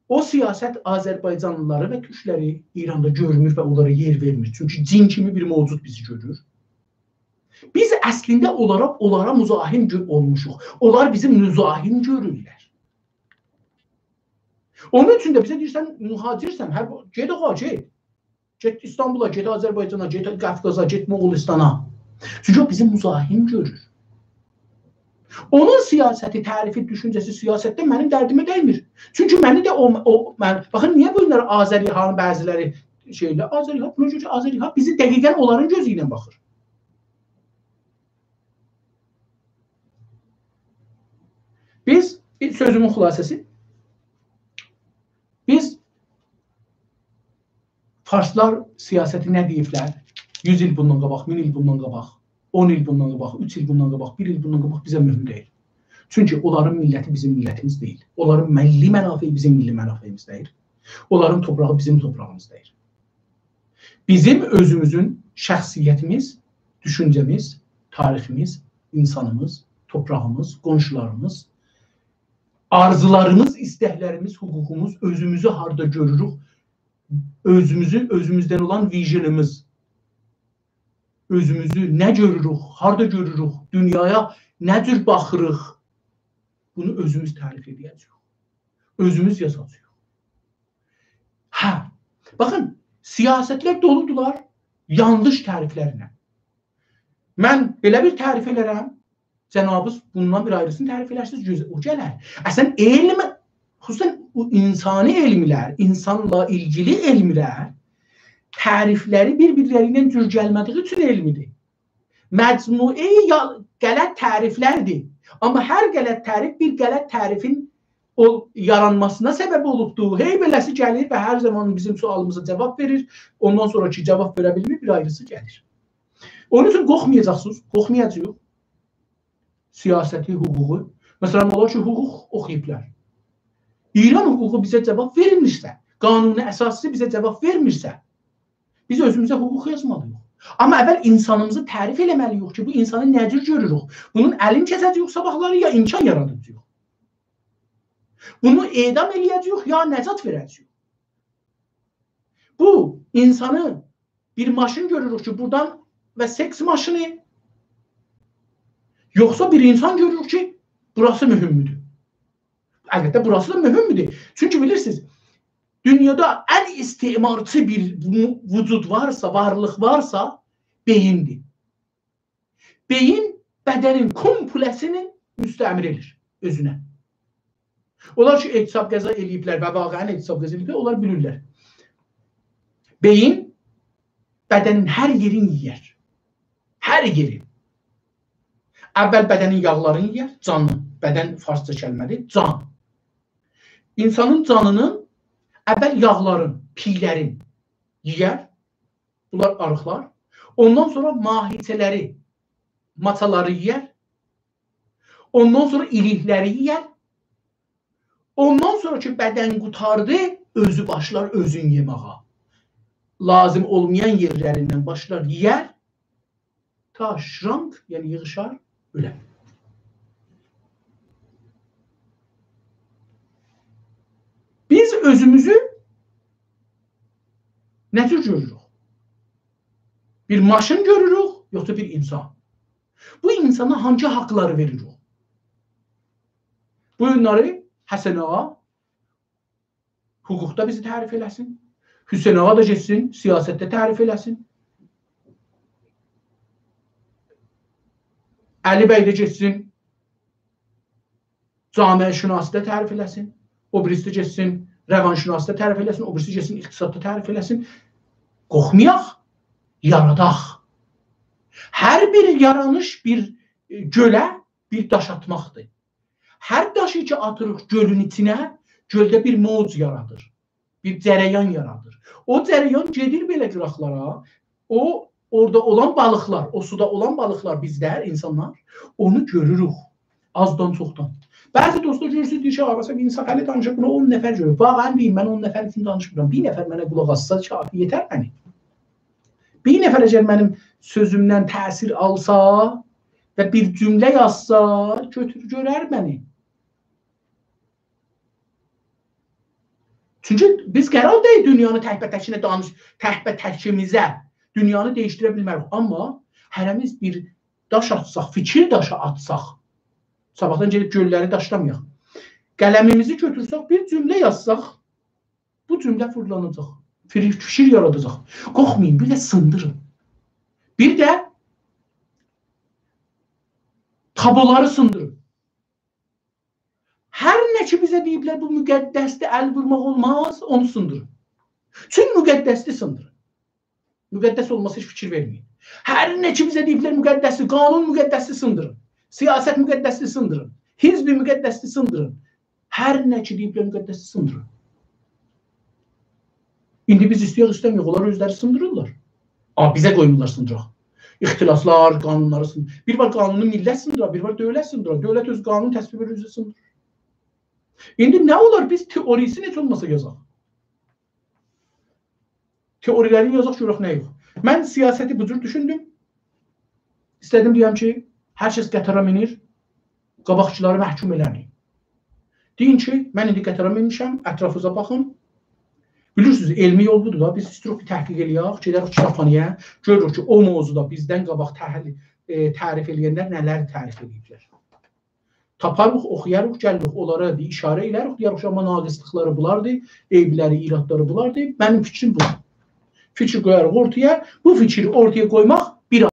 او سیاست آذربایجانلیلاری و تورکلری ایراندا گؤرمور و اونلارا یئر وئرمیر. چونکی جین کیمی بیر موجود بیزی گؤرور. بیز اصلینده اونلارا، اونلارا مزاحم گؤ-، اولموشوق. اونلار بیزی مزاحم گؤرورلر. اونون اوچون ده بیزه دئییرسن، مهاجرسن، هه، گئت اوغا، گئت. گئت ایستانبولا، گئت آذربایجانا، گئت قافقازا، گئت موغولستانا. چونکی او بیزی مزاحم گؤرور. اونون سیاستی، تعریفی، دوشونجه‌سی، سیاستده منیم دردیمه دیمیر. چونکی منی ده او، او من، باخین، نییه بو گونلری آذری‌هانین بعضیلری شئی ائله‌ییر؟ آذری‌ها، بونا گؤره کی، آذری‌ها بیزی دقیقاً اونلارین گؤزو ایله باخیر. بیز، بیر سؤزومون خلاصه‌سی، بیز فارسلار سیاستی نه دئییبلر؟ یوز ایل بوندان قاباق، مین ایل بوندان قاباق، اون ایل بوندان قاباق، اوچ ایل بوندان قاباق، بیر ایل بوندان قاباق بیزه مهم دئییل. چونکی اونلارین میللتی بیزیم میللتیمیز دئییل. اونلارین میللی منافعی بیزیم میللی منافعیمیز دئییل. اونلارین توپراغی بیزیم توپراغیمیز دئییل. بیزیم اؤزوموزون شخصیتیمیز، دوشونجه‌میز، تاریخیمیز، اینسانیمیز، توپراغیمیز، قونشولاریمیز، آرزولاریمیز، ایستکلریمیز، حقوقوموز، اؤزوموزو هاردا گؤروروک، اؤزوموزو، اؤزوموزدن اولان ویژنیمیز، اؤزوموزو نه گؤروروک، هاردا گؤروروک، دونیایا نه جور باخیریق، بونو اؤزوموز تعریف ائده‌جه‌ییک. اؤزوموز یازاجاغیق. هه، باخین، سیاستلر دولودولار یانلیش تعریفلرله. من بئله بیر تعریف ائلرم، جنابیز بوندان بیر آیریسینی تعریف ائلرسینیز، گؤز-، او گلر. اصلاً علم، خصوصاً او اینسانی علملر، اینسانلا ایلگیلی علملر تعریفلری بیر-بیرلری ایله جور گلمه‌دیگی اوچون علمیدیر. مجموعه‌ی یا-، غلط تعریفلردیر. آمما هر غلط تعریف بیر غلط تعریفین او یارانماسینا سبب اولوبدور. هئی بئله‌سی گلیر و هر زامان بیزیم سؤالیمیزا جاواب وئریر. اوندان سونرا کی جاواب وئره بیلمیر، بیر آیریسی گلیر. اونون اوچون قورخمایاجاقسینیز، قورخمایاجاغیق. سیاستی، حقوقو. مثلاً، اولار کی، حقوق اوخویوبلار. ایران حقوقو بیزه جاواب وئرمیرسه، قانون اساسی بیزه جاواب وئرمیرسه، بیز اؤزوموزه حقوق یازمالی‌ییق. آمما اول اینسانیمیزی تعریف ائله‌مه‌لی‌ییک کی، بو اینسانی نه جور گؤروروک؟ بونون الینی کسه‌جه‌ییک صاباحلاری، یا امکان یاراداجاغیق؟ بونو اعدام ائله‌یه‌جه‌ییک، یا نجات وئره‌جه‌ییک؟ بو اینسانی بیر ماشین گؤروروک کی، بورادان و سکس ماشینی، یوخسا بیر اینسان گؤروروک کی، بوراسی مهمدور؟ البته، بوراسی دا مهمدور. چونکی بیلیرسینیز، دونیادا ان استعمارچی بیر وو-، وجود وارسا، وارلیق وارسا، بئییندیر. بئیین بدنین کومپله‌سینی مستعمره ائدیر اؤزونه. اونلار کی، اعتصاب غذا ائله‌ییبلر و واقعاً اعتصاب غذا ائله‌ییبلر، اونلار بیلیرلر. بئیین بدنین هر یئرینی یئیر. هر یئرین. اول بدنین یاغلارینی یئیر، جانی. بدن فارسجا کلمه‌دیر، جان. اینسانین جانینین اول یاغلارین، پی‌لرین یئیر. بونلار آریقلار. اوندان سونرا ماهیچه‌لری، ماچالاری یئیر. اوندان سونرا ایلیکلری یئیر. اوندان سونرا کی، بدن قوتاردی، اؤزو باشلار اؤزون یئمه‌یه. لازیم اولمایان یئرلریندن باشلار یئیر. تا شرانک، یعنی ییغیشار، اؤلر. بیز اؤزوموزو نه جور گؤروروک؟ بیر ماشین گؤروروک، یوخسا بیر اینسان؟ بو اینسانا هانسی حاقلاری وئریریک؟ بو گونلری حسن آغا حقوقدا بیزی تعریف ائله‌سین. حسین آغا دا گئتسین، سیاستده تعریف ائله‌سین. علی بی ده گئتسین، جامعه‌شناسی‌ده تعریف ائله‌سین. او بیریسی گئتسین، روانشناسی‌ده تعریف ائله‌سین. او بیریسی گئتسین، اقتصاددا تعریف ائله‌سین. قورخمایاق، یاراداق. هر بیر یارانیش بیر، ائ، گؤله بیر داش آتماقدیر. هر داشی کی آتیریق گؤلون ایچینه، گؤلده بیر موج یارادیر. بیر جریان یارادیر. او جریان گئدیر بئله قیراقلارا، او اورادا اولان بالیقلار، او سودا اولان بالیقلار، بیزلر، اینسانلار اونو گؤروروک. آزدان چوخدان. بعضی دوستلار گؤرورسونوز، دئییر کی، «آغا، سن انصافعلی دانیشیر، بونو اون نفر گؤرور.» واقعاً دئییم، من اون نفر اوچون دانیشمیرام. بیر نفر منه قولاق آسسا، کافی، یئتر منه. بیر نفر اگر منیم سؤزومدن تأثیر آلسا و بیر جمله یازسا، گؤتورور، گؤرر منی. چونکی بیز قرار دئییل دونیانی تک‌به‌تکینه دانیش، تک‌به‌تکیمیزه دونیانی دییشدیره بیلمه‌ریک. آمما هره‌میز بیر داش آتساق، فیکیر داشی آتساق، صاباحدان گئدیب گؤللری داشلامایاق. قلمیمیزی گؤتورسک، بیر جمله یازساق، بو جمله فیرلاناجاق. فیری-، فیکیر یاراداجاق. قورخمایین، بیر ده سیندیرین. بیر ده تابولاری سیندیرین. هر نه کی بیزه دئییبلر، بو مقدسدیر، ال وورماق اولماز، اونو سیندیرین. چون مقدسدیر، سیندیرین. مقدس اولماسا هئچ فیکیر وئرمه‌یین. هر نه کی بیزه دئییبلر مقدسدیر، قانون مقدسدیر، سیندیرین. سیاست مقدسدیر، سیندیرین. حزب مقدسدیر، سیندیرین. هر نه کی دئییبلر مقدسدیر، سیندیرین. ایندی بیز ایسته‌یک، ایسته‌مه‌یک، اونلار اؤزلری سیندیریرلار. آ، بیزه قویمورلار سیندیراق. اختلاسلار، قانونلاری سیندیر. بیر وار قانونو میللت سیندیرار، بیر وار دؤولت سیندیرار. دؤولت اؤز قانون تصویب ائدیر، اؤزو سیندیریر. ایندی نه اولار، بیز تئوریسینی هئچ اولماسا یازاق. تئوری‌لرینی یازاق، گؤرک نه یوخ. من سیاستی بو جور دوشوندوم. ایسته‌دیم دئیم کی، هر کس قطارا مینیر، قاباقکیلاری محکوم ائله‌مه‌یین. دئیین کی، من ایندی قطارا مینمیشم، اطرافیزا باخین. بیلیرسینیز، علمی یول بودور دا، بیز ایستیریک بیر تحقیق ائله‌یک، گئدریک کیتابخانایا، گؤروروک کی، او موضوعدا بیزدن قاباق تحلیل، ائ، تعریف ائله‌ینلر نه‌لر تعریف ائله‌ییبلر. تاپاریق، اوخویاریق، گلیریک، اونلارا بیر ایشاره ائله‌یه‌ریک، دئیه‌ریک کی، آمما ناقصلیقلاری بولاردی، عیبلری، ایرادلاری بولاردی. منیم فیکریم بو. فیکیر قویاریق اورتایا. بو فیکری اورتایا قویماق